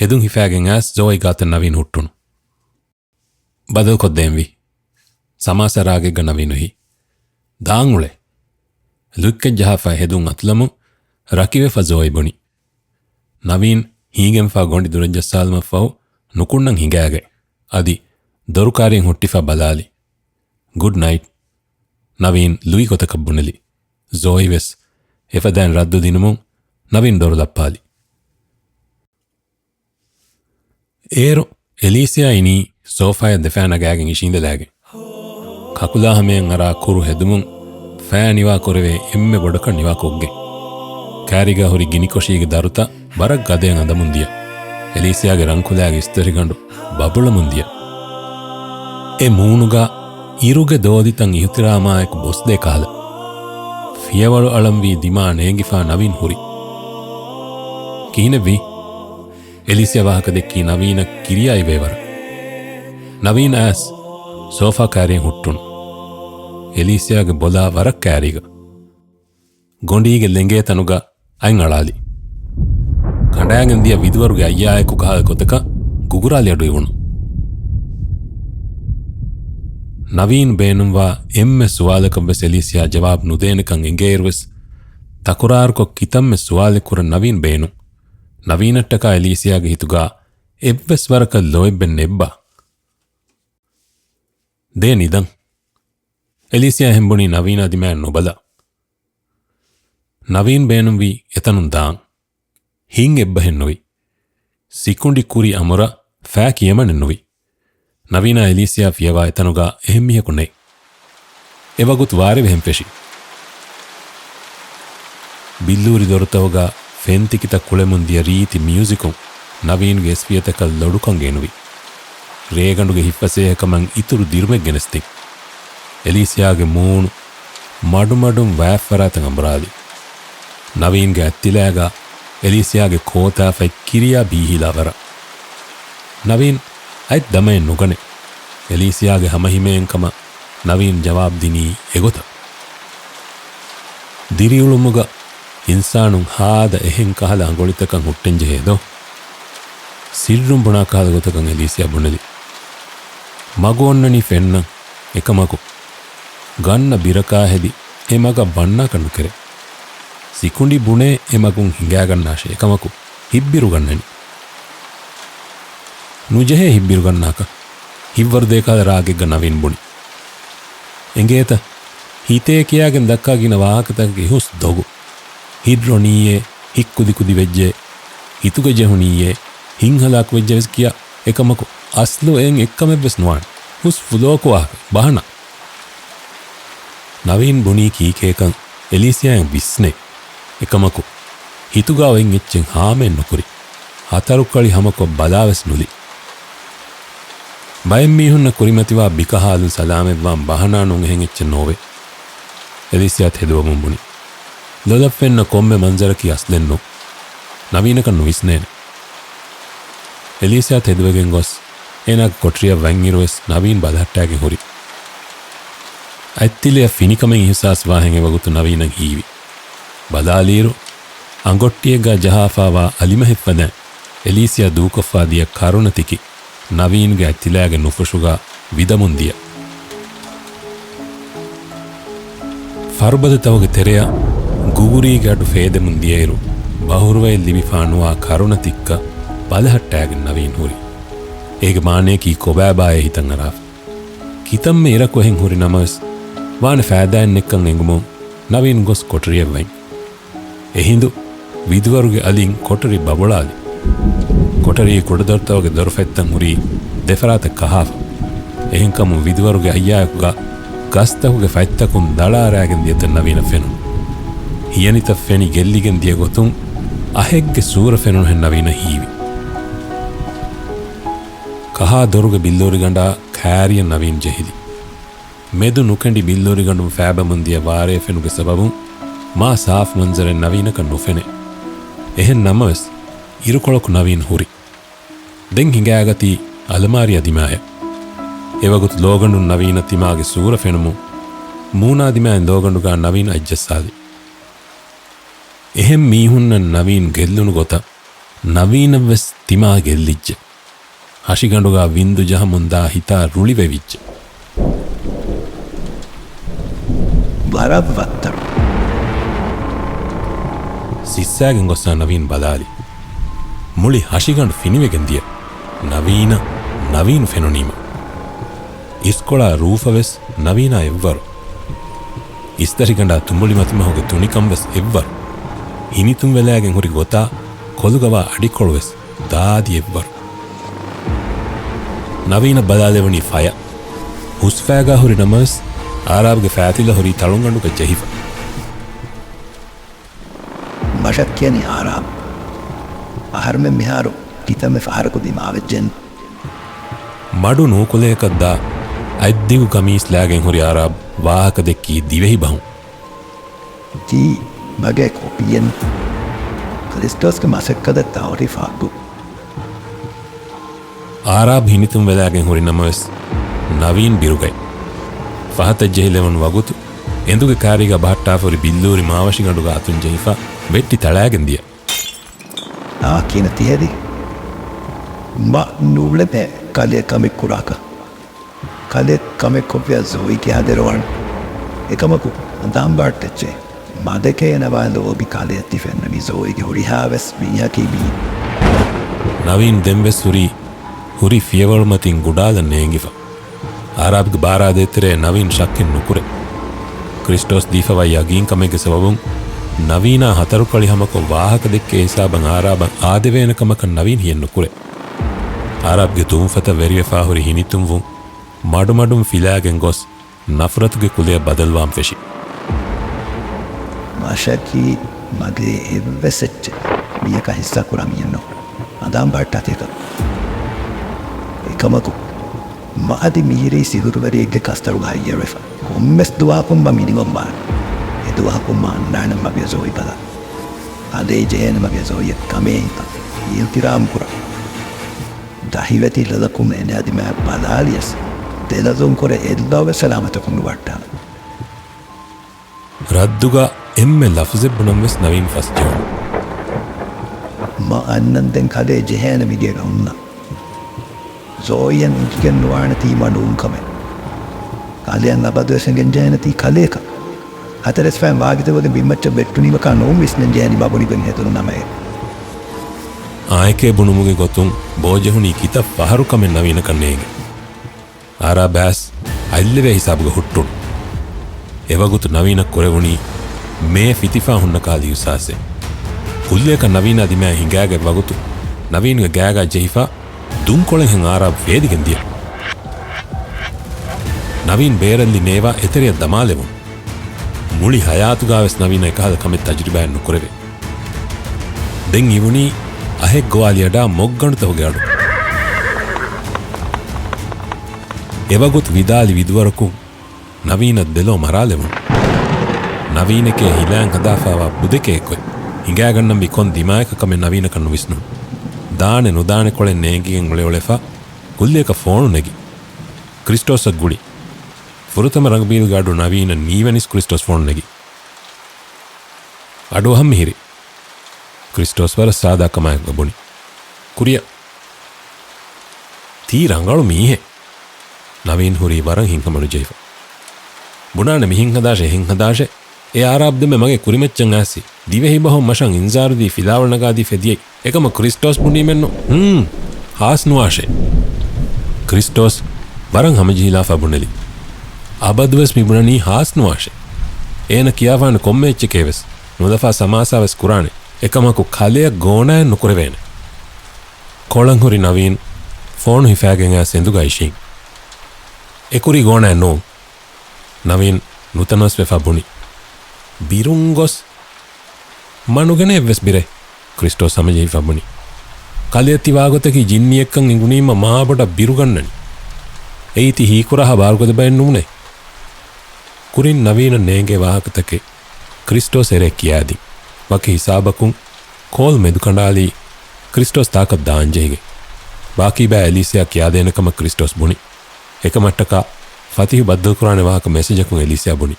ހެދުން ހިފާގެން އައިސް ޒޯއީ ގާތަށް ނަވީން ހުއްޓުނު. ބަދަލުކޮށްދޭންވީ. ސަމާސާ ރާގެއްގަ ނަވީނު ހީ. ދާން އުޅޭ. ލުއްކެއް ޖަހާފަ ހެދުން އަތުލަމުން ރަކިވެފަ ޒޯއީ ބުނި. ނަވީން ހީގެންފާ ގޮނޑި ދުރަށްޖައްސާލުމަށްފަހު ނުކުންނަން ހިނގާގަތް. އަދި ދޮރު ކާރިއެއް ހުއްޓިފަ ބަލާލި. ގުޑް ނައިޓް. ނަވީން ލުއި ގޮތަކަށް ބުނެލި. ޒޯއީ ވެސް އެފަދައިން ރައްދު ދިނުމުން ނަވީން ދޮރު ލައްޕާލި. އޭރު އެލީސިއާ އިނީ ސޯފާއަށް ދެފާ ނަގާގެން އިށީނދެލާގެން. ކަކުލާ ހަމަޔަށް އަރާ ކުރު ހެދުމުން ފައި ނިވާ ކުރެވޭ އެންމެ ބޮޑަކަށް ނިވާ ކޮށްގެން. ކާރީގަ ހުރި ގިނިކޮށީގެ ދަރުތައް ވަރަށް ގަދަޔަށް އަނދަމުން ދިޔަ. އެލީސިއާގެ ރަންކުލާގެ އިސްތަށިގަނޑު ބަބުޅަމުން ދިޔަ. އެ މޫނުގަ އިރުގެ ދޯލިތައް އިހުތިރާމާއެކު ބޮސްދޭ ކަހަލަ. ފިޔަވަޅު އަޅަންވީ ދިމާ ނޭނގިފާ ނަވީން ހުރި. ކިހިނެއްވީ؟ އެލީސިއާ ވާހަކަ ދެއްކީ ނަވީނަށް ކިރިޔާ އިވޭވަރަށް. ނަވީން އައިސް ސޯފާ ކާރިއެއް ހުއްޓުނު. އެލީސިއާގެ ބޮލާ ވަރަށް ކާރީގަ. ގޮނޑީގެ ލެނގޭ ތަނުގަ އަތް އަޅާލި. ކަނޑާގެން ދިޔަ ވިދުވަރުގެ އައްޔާއެކު ކަހަލަ ގޮތަކަށް ގުގުރާލި އަޑު އިވުނު. ނަވީން ބޭނުންވާ އެންމެ ސުވާލަކަށްވެސް އެލީސިއާ ޖަވާބު ނުދޭނެކަން އެނގޭއިރުވެސް، ތަކުރާރުކޮށް ކިތަންމެ ސުވާލެއް ކުރަން ނަވީން ބޭނުން. ނަވީނަށްޓަކާ އެލީސިއާގެ ހިތުގަ އެއްވެސް ވަރަކަށް ލޯތްބެއް ނެއްބާ؟ ދޭ ނިދަން. އެލީސިއާ އެހެން ބުނީ ނަވީނާ ދިމާއަށް ނުބަލާ. ނަވީން ބޭނުންވީ އެތަނުން ދާން. ހިން އެއްބަހެއް ނުވި. ސިކުނޑި ކުރި އަމުރަށް ފައި ކިޔަމަނެއް ނުވި. ނަވީނާ އެލީސިއާ ފިޔަވާ އެތަނުގަ އެހެން މީހަކު ނެތް. އެވަގުތު ވާރޭ ވެހެން ފެށި. ބިއްލޫރި ދޮރުތަކުގަ ފެންތިކިތައް ކުޅެމުން ދިޔަ ރީތި މިއުޒިކުން ނަވީންގެ އެސްފިޔަތަކަށް ލޮޑުކަން ގެނުވި. ރޭގަނޑުގެ ހިތްފަސޭހަކަމަށް އިތުރު ދިރުމެއް ގެނެސްދިން. އެލީސިއާގެ މޫނު މަޑުމަޑުން ވާތްފަރާތަށް އަނބުރާލި. ނަވީންގެ އަތްތިލާގަ އެލީސިއާގެ ކޯތާފަތް ކިރިޔާ ބީހިލާ ވަރަށް. ނަވީން އަތް ދަމައެއް ނުގަނެ. އެލީސިއާގެ ހަމަހިމޭންކަމަށް ނަވީން ޖަވާބު ދިނީ އެގޮތަށް. ދިރިއުޅުމުގަ އިންސާނުން ހާދަ އެހެން ކަހަލަ އަނގޮޅިތަކަށް ހުއްޓެންޖެހޭ ދޯ؟ ސިއްރުން ބުނާ ކަހަލަ ގޮތަކަށް އެލީސިއާ ބުނެލި. މަގު އޮންނަނީ ފެންނަން. އެކަމަކު، ގަންނަ ބިރަކާ ހެދި އެ މަގަށް ވަންނާކަށް ނުކެރޭ. ސިކުނޑި ބުނޭ އެ މަގުން ހިނގާގަންނާށޭ. އެކަމަކު، ހިތްބިރުގަންނަނީ. ނުޖެހޭ ހިތްބިރުގަންނާކަށް. ހިތްވަރުދޭކަހަލަ ރާގެއްގަ ނަވީން ބުނި. އެނގޭތަ؟ ހިތޭ ކިޔާގެން ދައްކާ ގިނަ ވާހަކަތަކަކީ ހުސް ދޮގު. ހިތް ރޮނީއޭ، ހިތް ކުދިކުދި ވެއްޖޭ، ހިތުގަ ޖެހުނީއޭ، ހިތް ހަލާކު ވެއްޖެ ވެސް ކިޔާ، އެކަމަކު އަސްލު އެއިން އެއްކަމެއްވެސް ނުވާނެ. ހުސް ފުލޯކު ވާހަކަ، ބަހަނާ. ނަވީން ބުނީ ކީކޭކަން އެލީސިއާއަށް ވިސްނޭ. އެކަމަކު، ހިތުގަ އޮތް އެއްޗެއް ހާމައެއް ނުކުރި. ހަތަރުކަޅި ހަމަކޮށް ބަލާވެސް ނުލި. ބައެއް މީހުންނަށް ކުރިމަތިވާ ބިކަހާލުން ސަލާމަތްވާން ބަހަނާ ނޫން އެހެން އެއްޗެއް ނޯވޭ. އެލީސިއާ ތެދުވަމުން ބުނި. ލޮލަށް ފެންނަ ކޮންމެ މަންޒަރަކީ އަސްލެއް ނޫން. ނަވީނަކަށް ނުވިސްނޭނެ. އެލީސިއާ ތެދުވެގެން ގޮސް، އޭނާގެ ކޮޓަރިއަށް ވަންއިރުވެސް ނަވީން ބަލަހައްޓާގެން ހުރި. އަތްތިލަޔަށް ފިނިކަމެއް އިހުސާސް ވާހެން އެވަގުތު ނަވީނަށް ހީވި. ބަލާލިއިރު، އަނގޮއްޓިއެއްގާ ޖަހާފާވާ އަލިމަހެއްފަދައިން އެލީސިއާ ދޫކޮށްފާ ދިޔަ ކަރުނަ ތިކި ނަވީންގެ އަތްތިލާގެ ނުފުށުގާ ވިދަމުން ދިޔަ. ފަރުބަދަތަކުގެ ތެރެއަށް ގުގުރީގެ އަޑު ފޭދެމުން ދިޔައިރު، ބަހުރުވައެއް ލިބިފާ ނުވާ ކަރުނަ ތިއްކަ ބަލަހައްޓާގެން ނަވީން ހުރި. އޭގެ މާނަޔަކީ ކޮބާބާއޭ ހިތަށް އަރާފަ. ކިތަންމެ އިރަކު އެހެން ހުރި ނަމަވެސް، ވާނެ ފައިދާއެއް ނެތްކަން އެނގުމުން ނަވީން ގޮސް ކޮޓަރިއަށް ވަން. އެހިނދު ވިދުވަރުގެ އަލިން ކޮޓަރި ބަބޮޅާލި. ކޮޓަރީ ކުޑަދޮރުތަކުގެ ދޮރުފަތްތައް ހުރީ ދެފަރާތަށް ކަހާފަ. އެހެންކަމުން ވިދުވަރުގެ އައްޔާއެކުގަ ގަސްތަކުގެ ފަތްތަކުން ދަޅާ ރާގެން ދިޔަތަން ނަވީނަށް ފެނުނު. ހިޔަނިތައް ފެނި ގެއްލިގެން ދިޔަ ގޮތުން އަހެއްގެ ސޫރަ ފެނުނުހެން ނަވީނަށް ހީވި. ކަހާ ދޮރުގެ ބިއްލޫރިގަނޑާ ކާރިއަށް ނަވީން ޖެހިލި. މެދު ނުކެނޑި ބިއްލޫރިގަނޑުން ފޭބަމުން ދިޔަ ވާރޭ ފެނުގެ ސަބަބުން މާ ސާފު މަންޒަރެއް ނަވީނަކަށް ނުފެނޭ. އެހެން ނަމަވެސް، އިރުކޮޅަކު ނަވީން ހުރި. ދެން ހިނގާގަތީ އަލަމާރިއާ ދިމާއެއް. އެވަގުތު ލޯގަނޑުން ނަވީނަށް ތިމާގެ ސޫރަ ފެނުމުން މޫނާ ދިމާއިން ލޯގަނޑުގަ ނަވީން އަތްޖައްސާލި. އެހެން މީހުންނަށް ނަވީން ގެއްލުނު ގޮތަށް ނަވީނަށްވެސް ތިމާ ގެއްލިއްޖެ. ހަށިގަނޑުގަ ވިންދު ޖަހަމުންދާ ހިތާ ރުޅިވެވިއްޖެ. ވަރަށް ވައްތަރު. ސިއްސާގެން ގޮސްސާ ނަވީން ބަލާލި. މުޅި ހަށިގަނޑު ފިނިވެގެން ދިޔަ. ނަވީނަށް ނަވީން ފެނުނީމަ. އިސްކޮޅާ ރޫފަވެސް ނަވީނާ އެއްވަރު. އިސްތަށިގަނޑާ ތުނބުޅި މަތިމަހުގެ ތުނިކަންވެސް އެއްވަރު. ހިނިތުންވެލާގެން ހުރި ގޮތާ ކޮލުގަވާ އަޑިކޮޅުވެސް ދާދި އެއްވަރު. ނަވީނަށް ބަލާލެވުނީ ފަޔަށް. ހުސްފައިގާ ހުރި ނަމަވެސް، އާރާބްގެ ފައިތިލަ ހުރީ ތަޅުންގަނޑުގަ ޖެހިފަ. މަށަށް ކިޔަނީ އާރާބް. އަހަރުމެން މިހާރު ކިތަންމެ ފަހަރަކު ދިމާވެއްޖެން. މަޑު ނޫކުލަޔަކަށް ދާ އަތްދިގު ގަމީސް ލާގެން ހުރި އާރާބް ވާހަކަ ދެއްކީ ދިވެހި ބަހުން. ތީ މަގޭ ކޮޕީއެއް. ކްރިސްޓޯސްގެ މަސައްކަތަށް ތައުރީފް ހައްގު. އާރާބް ހިނިތުން ވެލާގެން ހުރި ނަމަވެސް، ނަވީން ބިރުގަތް. ފަހަތަށް ޖެހިލެވުނު ވަގުތު، އެނދުގެ ކާރީގަ ބަހައްޓާފަ ހުރި ބިއްލޫރި މާވަށިގަނޑުގަ އަތުން ޖެހިފަ، ވެއްޓި ތަޅާގެން ދިޔަ. އާ ކިނަ ތިހެދި. މަ ނޫޅެމޭ ކަލޭ ކަމެއް ކުރާކަށް. ކަލޭ ކަމެއް ކޮށްފިޔާ ޒޯއީ ކިޔާދެރަވާނެ. އެކަމަކު، އަނދާންބާޓް އެއްޗެއް. މަދެކޭ ނަވާލޯބި ކަލޭ ތި ފެންނަނީ ޒޯއީގެ ހުރިހާވެސް މީހަކީ މީ. ނަވީން ދެންވެސް ހުރީ، ހުރި ފިޔަވަޅުމަތިން ގުޑާލަން ނޭނގިފަ. އާރާބްގެ ބާރާދޭތެރޭ ނަވީން ޝައްކެއް ނުކުރޭ. ކްރިސްޓޯސް ދީފަވާ ޔަގީންކަމެއްގެ ސަބަބުން ނަވީނާ ހަތަރުކަޅި ހަމަކޮށް ވާހަކަ ދެއްކޭ ހިސާބަށް އާރާބަށް އާދެވޭނެ ކަމަކަށް ނަވީން ހިޔެއް ނުކުރޭ. އާރާބްގެ ތޫންފަތަށް ވެރިވެފާ ހުރި ހިނިތުންވުން މަޑުމަޑުން ފިލާގެން ގޮސް ނަފްރަތުގެ ކުލަޔަށް ބަދަލުވާން ފެށި. މަށަކީ މަގޭ އެއްވެސް އެއްޗެއް މީހަކާ ހިއްސާ ކުރާ މީހެއް ނޫން. އަނދާން ބަހައްޓާތީކަ. އެކަމަކު، މަ އަދި މިހިރީ ސިހުރުވެރިއެއްގެ ކަސްތަޅުގަ ހައްޔަރުވެފަ. ކޮންމެސް ދުވަހަކުން މަ މިނިވަން ވާނެ. އެ ދުވަހަކުން މަ އަންނާނެ މަގޭ ޒޯއީ ބަލަން. އަދި ޖެހޭނެ މަގޭ ޒޯއީއަށް ކަމޭ ހިތަށް އިލްތިރާމް ކުރަން. ދަހިވެތި ލޮލަކުން އޭނަ ދިމާއަށް ބަލާލިޔަސް، ދެލޮލުން ކުރެ އެއްލޯވެސް ސަލާމަތަކުން ނުވައްޓާނެ. ރައްދުގަ އެންމެ ލަފުޒެއް ބުނަން ވެސް ނަވީން ފަސްޖެހުނު. މަ އަންނަން ދެން ކަލޭ ޖެހޭނެ މިގޭގަ ހުންނަ. ޒޯއީއަށް އިނގިގެން ނުވާނެތީ މަ ނޫން ކަމެއް. ކަލެއަށް އަބަދުވެސް އެނގެން ޖެހޭނެތީ ކަލޭކަށް. ހަތަރެސް ފައިން ވާގިތަކުގެ ބިންމައްޗަށް ވެއްޓުނީމަކާ ނޫން ވިސްނެން ޖެހޭނީ މަ ބުނިގެން ހެދުނު ނަމައޭ. އާއެކޭ ބުނުމުގެ ގޮތުން ބޯޖެހުނީ ކިތައް ފަހަރު ކަމެއް ނަވީނަކަށް ނޭނގެ. އާރާބް އައިސް އަތްލެވޭ ހިސާބުގަ ހުއްޓުނު. އެވަގުތު ނަވީނަށް ކުރެވުނީ މޭ ފިތިފާ ހުންނަ ކަހަލަ އިހުސާސެއް. ކުއްލިއަކަށް ނަވީނާ ދިމާއަށް ހިނގާގަތް ވަގުތު ނަވީންގެ ގާގާ ޖެހިފަ ދުންކޮޅެއްހެން އާރާބް ފޭދިގެން ދިޔަ. ނަވީން ބޭރަށްލި ނޭވާ އެތެރެއަށް ދަމާލެވުނު. މުޅި ހަޔާތުގާވެސް ނަވީނަށް އެކަހަލަ ކަމެއް ތަޖުރިބާއެއް ނުކުރެވޭ. ދެން އިވުނީ އަހެއް ގޮވާލި އަޑާ މޮށްގަނޑުތަކުގެ އަޑު. އެވަގުތު ވިދާލި ވިދުވަރަކުން ނަވީނަށް ދެލޯ މަރާލެވުނު. ނަވީނެކޭ ހިލާން ހަދާފާވާ ބުދެކޭ އެއްކޮތް. ހިނގާގަންނަންވީ ކޮން ދިމާއަކަށް ކަމެއް ނަވީނަކަށް ނުވިސްނުނު. ދާނެ ނުދާނެ ކޮޅެއް ނޭނގިގެން އުޅެއުޅެފަ ކުއްލިއަކަށް ފޯނު ނެގި. ކްރިސްޓޯސަށް ގުޅި. ފުރަތަމަ ރަނގަބީލުގެ އަޑު ނަވީނަށް ނީވަނީސް ކްރިސްޓޯސް ފޯނު ނެގި. އަޑުއަހަން މިހިރީ. ކްރިސްޓޯސް ވަރަށް ސާދާ ކަމާއެކު ބުނި. ކުރިއަށް. ތީ ރަނގަޅު މީހެއް. ނަވީން ހުރީ ވަރަށް ހިތްހަމަނުޖެހިފަ. ބުނާނެ މިހެން ހަދާށޭ، ހެން ހަދާށޭ. އެ އާރާބް ދެމެ މަގޭ ކުރިމައްޗަށް އައިސް ދިވެހި ބަހުން މަށަށް އިންޒާރުދީ ފިލާވަޅު ނަގާދީ ފެދިޔައީ. އެކަމަށް ކްރިސްޓޯސް ބުނީމެއްނު. ހުން. ހާސް ނުވާށޭ. ކްރިސްޓޯސް ވަރަށް ހަމަޖެހިލާފަ ބުނެލި. އަބަދުވެސް މި ބުނަނީ ހާސް ނުވާށޭ. އޭނަ ކިޔާފާނެ ކޮންމެ އެއްޗެކޭވެސް ނުލަފާ ސަމާސާވެސް ކުރާނެ. އެކަމަކު ކަލެއަށް ގޯނާއެއް ނުކުރެވޭނެ. ކޮޅަން ހުރި ނަވީން ފޯނު ހިފާގެން އާ ސެނދުގަ އިށީން. އެކުރީ ގޯނާއެއް ނޫން. ނަވީން ނުތަނަވަސްވެފަ ބުނި. ބިރުން ގޮސް؟ މަ ނުގަނޭ އެއްވެސް ބިރެއް، ކްރިސްޓޯސް ހަމަޖެހިފަ ބުނި. ކަލެއަށް ތި ވާގޮތަކީ ޖިންނިއެއްކަން އެނގުނީމަ މާބޮޑަށް ބިރުގަންނަނީ. އެއީ ތި ހީކުރާހާ ބާރުގަދަ ބައެއް ނޫނޭ. ކުރިން ނަވީނަށް ނޭނގޭ ވާހަކަތަކެއް ކްރިސްޓޯސް އެރޭ ކިޔާދިން. ވަކި ހިސާބަކުން ކޯލް މެދުކަނޑާލީ ކްރިސްޓޯސް ތާކަށް ދާންޖެހިގެން. ބާކީބައި އެލީސިއާ ކިޔާދޭނެ ކަމަށް ކްރިސްޓޯސް ބުނި. އެކަމަށްޓަކާ ފަތިހު ބައްދަލުކުރާނެ ވާހަކަ މެސެޖަކުން އެލީސިއާ ބުނި.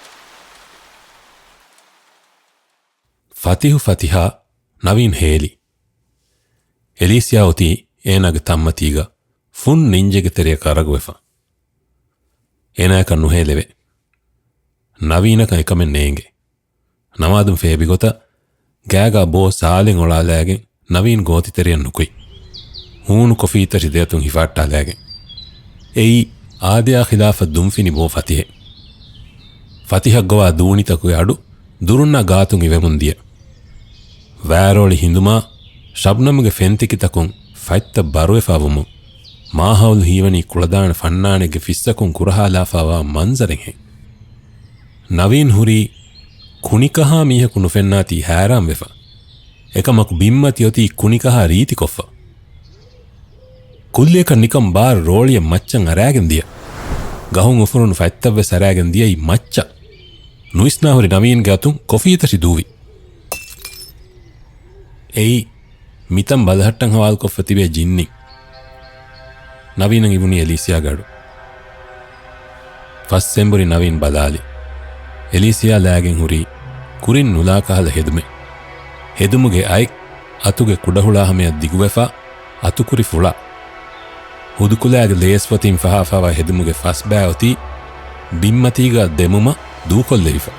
ފަތިހު ފަތިހާ ނަވީން ހޭލި. އެލީސިއާ އޮތީ އޭނާގެ ތަންމަތީގަ ފުން ނިންޖެގެ ތެރެއަކަށް އަރަގުވެފަ. އޭނާއަކަށް ނުހޭލެވޭ. ނަވީނަކަށް އެކަމެއް ނޭނގެ. ނަމާދުން ފޭބި ގޮތަށް ގާގާ ބޯ ސާލެއް އޮޅާލާގެން ނަވީން ގޯތިތެރެއަށް ނުކުތް. ހޫނު ކޮފީތަށި ދެއަތުން ހިފާއްޓާލާގެން. އެއީ އާދަޔާ ޚިލާފަށް ދުންފިނި ބޯ ފަތިހެއް. ފަތިހަށް ގޮވާ ދޫނިތަކުގެ އަޑު ދުރުންނާ ގާތުން އިވެމުން ދިޔަ. ވާރޯޅި ހިނދުމާ ޝަބްނަމުގެ ފެންތިކިތަކުން ފަތްތައް ބަރުވެފަ ވުމުން، މާހައުލު ހީވަނީ ކުޅަދާނަ ފަންނާނެއްގެ ފިއްސަކުން ކުރަހާލާފައިވާ މަންޒަރެއްހެން. ނަވީން ހުރީ ކުނިކަހާ މީހަކު ނުފެންނާތީ ހައިރާންވެފަ. އެކަމަކު ބިންމަތި އޮތީ ކުނިކަހާ ރީތިކޮށްފަ. ކުއްލިއަކަށް ނިކަން ބާރު ރޯޅިއެއް މައްޗަށް އަރާގެން ދިޔަ. ގަހުން އުފުނުނު ފަތްތައްވެސް އަރާގެން ދިޔައީ މައްޗަށް. ނުވިސްނާ ހުރި ނަވީންގެ އަތުން ކޮފީތަށި ދޫވި. އެއީ މިތަން ބަލަހައްޓަން ހަވާލުކޮށްފަ ތިބޭ ޖިންނި. ނަވީނަށް އިވުނީ އެލީސިއާގެ އަޑު. ފަސް އެނބުރި ނަވީން ބަލާލި. އެލީސިއާ ލާގެން ހުރީ ކުރިން ނުލާ ކަހަލަ ހެދުމެއް. ހެދުމުގެ އަތް އަތުގެ ކުޑަހުޅާ ހަމަޔަށް ދިގުވެފަ، އަތުކުރި ފުޅާ. ހުދުކުލާގެ ލޭސް ފަތިން ފަހާފައިވާ ހެދުމުގެ ފަސްބާ އޮތީ ބިންމަތީގަ ދެމުމަށް ދޫކޮށްލެވިފަ.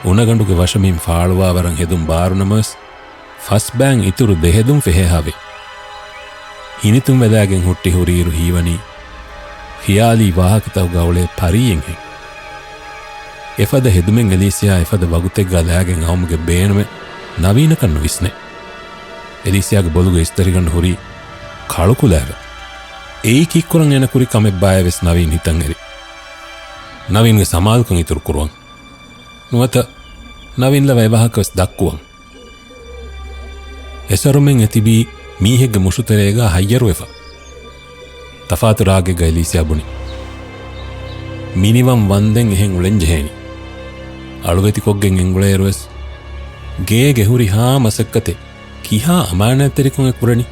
އުނަގަނޑުގެ ވަށަމިން ފާޅުވާވަރަށް ހެދުން ބާރުނަމަވެސް، ފަސްބާން އިތުރު ދެހެދުން ފެހޭހާވޭ. ހިނިތުންވެލާގެން ހުއްޓި ހުރިއިރު ހީވަނީ ޚިޔާލީ ވާހަކަތަކުގަ އުޅޭ ޕަރީއެއްހެން. އެފަދަ ހެދުމެއް އެލީސިއާ އެފަދަ ވަގުތެއްގަ ލާގެން އައުމުގެ ބޭނުމެއް ނަވީނަކަށް ނުވިސްނޭ. އެލީސިއާގެ ބޮލުގެ އިސްތަށިގަނޑު ހުރީ ކަޅުކުލައިގަ. އެއީ ކީއްކުރަން އޭނަ ކުރި ކަމެއްބާއޭ ވެސް ނަވީން ހިތަށް އެރި. ނަވީންގެ ސަމާލުކަން އިތުރު ކުރުވަން. ނުވަތަ ނަވީން ލަވަ އެވާހަކަވެސް ދައްކުވަން. އެސަރުމެން އެތިބީ މީހެއްގެ މުށުތެރޭގަ ހައްޔަރުވެފަ. ތަފާތު ރާގެއްގަ އެލީސިއާ ބުނި. މިނިވަން ވަންދެން އެހެން އުޅެންޖެހޭނީ. އަޅުވެތިކޮށްގެން އެނގުޅޭއިރުވެސް ގޭގެ ހުރިހާ މަސައްކަތެއް ކިހާ އަމާނާތްތެރިކަމެއް ކުރަނީ؟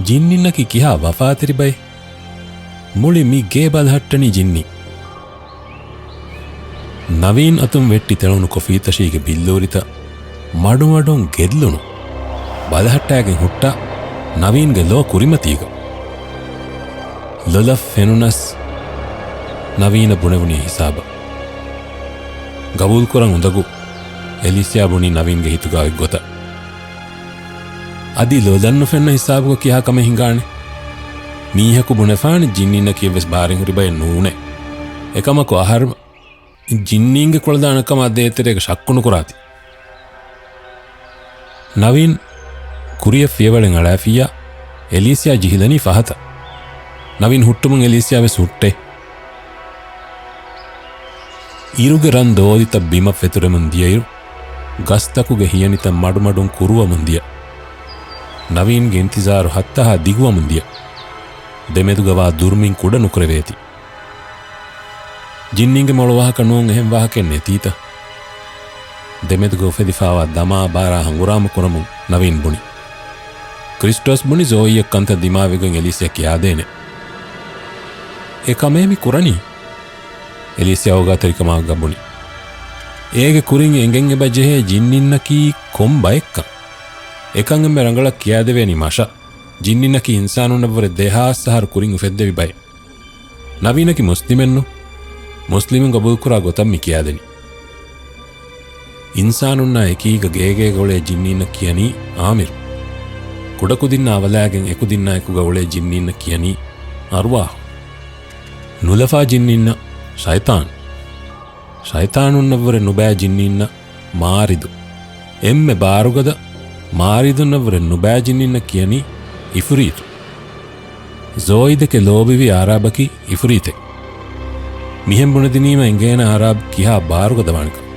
ޖިންނިންނަކީ ކިހާ ވަފާތެރި ބައެއް؟ މުޅި މި ގޭ ބަލަހައްޓަނީ ޖިންނި. ނަވީން އަތުން ވެއްޓި ތެޅުނު ކޮފީތަށީގެ ބިއްލޫރިތައް މަޑުމަޑުން ގެއްލުނު. ބަލަހައްޓާގެން ހުއްޓާ ނަވީންގެ ލޯ ކުރިމަތީގަ. ލޮލަށް ފެނުނަސް ނަވީނަށް ބުނެވުނީ ހިސާބަށް. ގަބޫލުކުރަން އުނދަގޫ، އެލީސިއާ ބުނީ ނަވީންގެ ހިތުގަ އޮތް ގޮތަށް. އަދި ލޮލަށް ނުފެންނަ ހިސާބުގަ ކިހާ ކަމެއް ހިނގާނެ؟ މީހަކު ބުނެފާނެ ޖިންނިންނަކީ އެއްވެސް ބާރެއް ހުރި ބައެއް ނޫނޭ. އެކަމަކު އަހަރު ޖިންނީންގެ ކުޅަދާނަކަމާ ދޭތެރޭގަ ޝައްކު ނުކުރާތި. ނަވީން ކުރިއަށް ފިޔަވަޅެއް އަޅާފިއްޔާ، އެލީސިއާ ޖިހިލަނީ ފަހަތަށް. ނަވީން ހުއްޓުމުން އެލީސިއާ ވެސް ހުއްޓޭ. އިރުގެ ރަން ދޯލިތައް ބިމަށް ފެތުރެމުން ދިޔައިރު، ގަސްތަކުގެ ހިޔަނިތައް މަޑުމަޑުން ކުރުވަމުން ދިޔަ. ނަވީންގެ އިންތިޒާރު ހައްތަހާ ދިގުވަމުން ދިޔަ. ދެމެދުގަވާ ދުރުމިން ކުޑަ ނުކުރެވޭތި. ޖިންނީންގެ މޮޅު ވާހަކަ ނޫން އެހެން ވާހަކައެއް ނެތީތަ؟ ދެމެދުގަ އުފެދިފާވާ ދަމާ ބާރާ ހަނގުރާމަ ކުރަމުން ނަވީން ބުނި. ކްރިސްޓޯސް ބުނި ޒޯއީއަށް ކަންތައް ދިމާވެގެން އެލީސިއަށް ކިޔާދޭނެ. އެ ކަމޭ މި ކުރަނީ؟ އެލީސިއާ އޯގާތެރިކަމާގަ ބުނި. އޭގެ ކުރިން އެނގެން އެބަ ޖެހޭ ޖިންނިންނަކީ ކޮން ބައެއްކަން. އެކަން އެންމެ ރަނގަޅަށް ކިޔާދެވޭނީ މަށަށް. ޖިންނިންނަކީ އިންސާނުންނަށްވުރެ ދެހާސް އަހަރު ކުރިން އުފެއްދެވި ބައެއް. ނަވީނަކީ މުސްލިމެއްނު. މުސްލިމުން ގަބޫލުކުރާ ގޮތަށް މި ކިޔާދެނީ. އިންސާނުންނާ އެކީގަ ގޭގޭގަ އުޅޭ ޖިންނީންނަށް ކިޔަނީ އާމިރު. ކުޑަކުދިންނާ އަވަލާގެން އެކުދިންނާ އެކުގަ އުޅޭ ޖިންނީންނަށް ކިޔަނީ އަރުވާހު. ނުލަފާ ޖިންނީންނަށް ޝައިޠާން. ޝައިޠާނުންނަށްވުރެ ނުބައި ޖިންނީންނަށް މާރިދު. އެންމެ ބާރުގަދަ މާރީދުންނަށްވުރެ ނުބައި ޖިންނިންނަށް ކިޔަނީ އިފުރީތު. ޒޯއީ ދެކެ ލޯބިވި އާރާބަކީ އިފުރީތެއް. މިހެން ބުނެދިނީމަ އެނގޭނެ އާރާބް ކިހާ ބާރުގަދަވާނެކަން.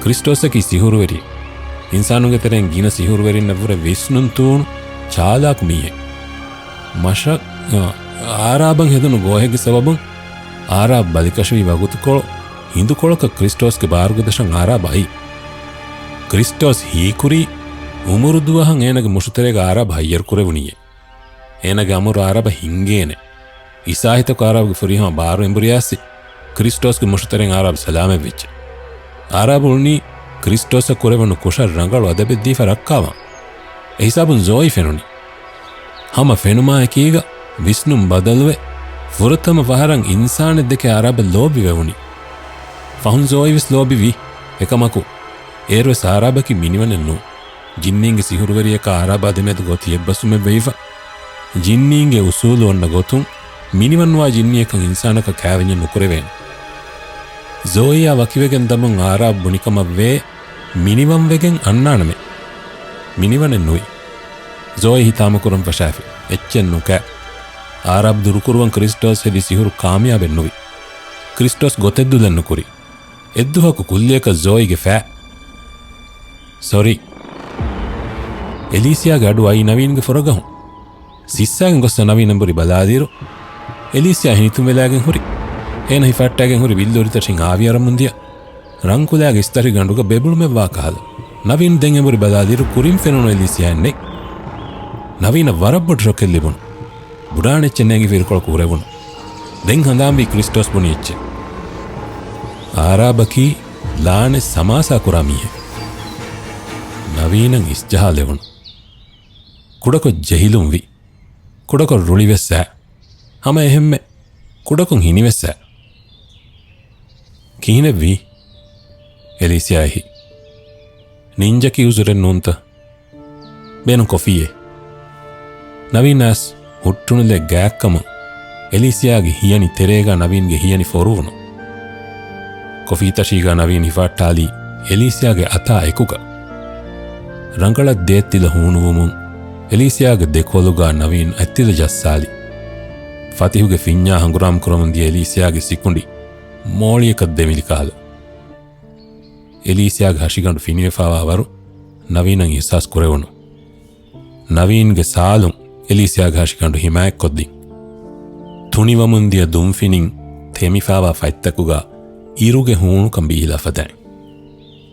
ކްރިސްޓޯސަކީ ސިހުރުވެރިއެއް. އިންސާނުންގެ ތެރެއިން ގިނަ ސިހުރުވެރިންނަށްވުރެ ވިސްނުން ތޫނު ޗާލާކު މީހެއް. މަށަށް، އާ، އާރާބަށް ހެދުނު ގޯހެއްގެ ސަބަބުން އާރާބް ބަލިކަށިވި ވަގުތުކޮޅު ހިނދުކޮޅަކަށް ކްރިސްޓޯސްގެ ބާރުގަދަށަށް އާރާބް އައީ. ކްރިސްޓޯސް ހީކުރީ އުމުރު ދުވަހަށް އޭނަގެ މުށުތެރޭގަ އާރާބް ހައްޔަރު ކުރެވުނީއޭ. އޭނަގެ އަމުރު އާރާބަށް ހިނގޭނެ. އިސާހިތަކު އާރާބްގެ ފުރިހަމަ ބާރު އެނބުރި އައިސް، ކްރިސްޓޯސްގެ މުށުތެރެއިން އާރާބް ސަލާމަތްވެއްޖެ. އާރާބް އުޅުނީ ކްރިސްޓޯސަށް ކުރެވުނު ކުށަށް ރަނގަޅު އަދަބެއް ދީފަ ރައްކާވާން. އެ ހިސާބުން ޒޯއީ ފެނުނީ. ހަމަ ފެނުމާ އެކީގަ ވިސްނުން ބަދަލުވެ، ފުރަތަމަ ފަހަރަށް އިންސާނެއް ދެކެ އާރާބަށް ލޯބިވެވުނީ. ފަހުން ޒޯއީ ވެސް ލޯބިވި. އެކަމަކު، އޭރުވެސް އާރާބަކީ މިނިވަނެއް ނޫން. ޖިންނީންގެ ސިހުރުވެރިޔަކާ އާރާބާ ދެމެދު ގޯތި އެއްބަސްވުމެއް ވެއިފަ. ޖިންނީންގެ އުސޫލު އޮންނަ ގޮތުން، މިނިވަންވާ ޖިންނިއަކަށް އިންސާނަކަށް ކާވެންޏެއް ނުކުރެވޭނެ. ޒޯއީއާ ވަކިވެގެން ދަމުން އާރާބް ބުނިކަމަށް ވޭ، މިނިވަން ވެގެން އަންނާނަމޭ. މިނިވަނެއް ނުވި. ޒޯއީ ހިތާމަކުރަން ފަށާފި. އެއްޗެއް ނުކާ. އާރާބް ދުރުކުރުވަން ކްރިސްޓޯސް ހެދި ސިހުރު ކާމިޔާބެއް ނުވި. ކްރިސްޓޯސް ގޮތެއް ދުލެއް ނުކުރި. އެއްދުވަހަކު ކުއްލިއަކަށް ޒޯއީގެ ފައި. ސޮރީ. އެލީސިއާގެ އަޑު އައީ ނަވީންގެ ފުރަގަހުން. ސިއްސާގެން ގޮއްސަ ނަވީނަށް ބުރި ބަލާލިއިރު، އެލީސިއާ ހިނިތުންވެލާގެން ހުރި. އޭނަ ހިފައްޓާގެން ހުރި ވިއްލޫރިތަށިން އާވި އަރަމުން ދިޔަ ރަންކުލާގެ އިސްތަށިގަނޑުގަ ބެބުޅުމެއްވާ ކަހަލަ. ނަވީން ދެން އެނބުރި ބަލާލިއިރު ކުރިން ފެނުނު އެލީސިއާއެއް ނެތް. ނަވީނަށް ވަރަށް ބޮޑު ޝޮކެއް ލިބުނު. ބުޑާނެއްޗެއް ނޭނގިފި އިރުކޮޅަކު ހުރެވުނު. ދެން ހަނދާންވީ ކްރިސްޓޯސް ބުނި އެއްޗެއް. އާރާބަކީ ލާނެތް ސަމާސާ ކުރާ މީހެއް. ނަވީނަށް އިސްޖަހާލެވުނު. ކުޑަކޮށް ޖެހިލުން ވި. ކުޑަކޮށް ރުޅިވެސް އައި. ހަމަ އެހެންމެ ކުޑަކޮށް ހިނިވެސް އައި. ކިހިނެއްވީ؟ އެލީސިއާ އެހި. ނިންޖަކީ އުޒުރެއް ނޫންތަ؟ ބޭނުން ކޮފީއެއް. ނަވީން އައިސް ހުއްޓުނުލެއް ގާތްކަމުން އެލީސިއާގެ ހިޔަނި ތެރޭގަ ނަވީންގެ ހިޔަނި ފޮރުވުނު. ކޮފީތަށީގަ ނަވީން ހިފާއްޓާލީ އެލީސިއާގެ އަތާ އެކުގަ. ރަނގަޅަށް ދޭތްތިލަ ހޫނުވުމުން އެލީސިއާގެ ދެކޮލުގަ ނަވީން އަތްތިލަ ޖައްސާލި. ފަތިހުގެ ފިންޏާ ހަނގުރާމަ ކުރަމުން ދިޔަ އެލީސިއާގެ ސިކުނޑި މޯޅިއަކަށް ދެމިލި ކަހަލަ. އެލީސިއާގެ ހަށިގަނޑު ފިނިވެފާވާ ވަރު ނަވީނަށް އިހްސާސް ކުރެވުނު. ނަވީންގެ ސާލުން އެލީސިއާގެ ހަށިގަނޑު ހިމާޔަތްކޮށްދިން. ތުނިވަމުން ދިޔަ ދުންފިނިން ތެމިފާވާ ފަތްތަކުގަ އިރުގެ ހޫނުކަން ބީހިލާ ފަދައިން.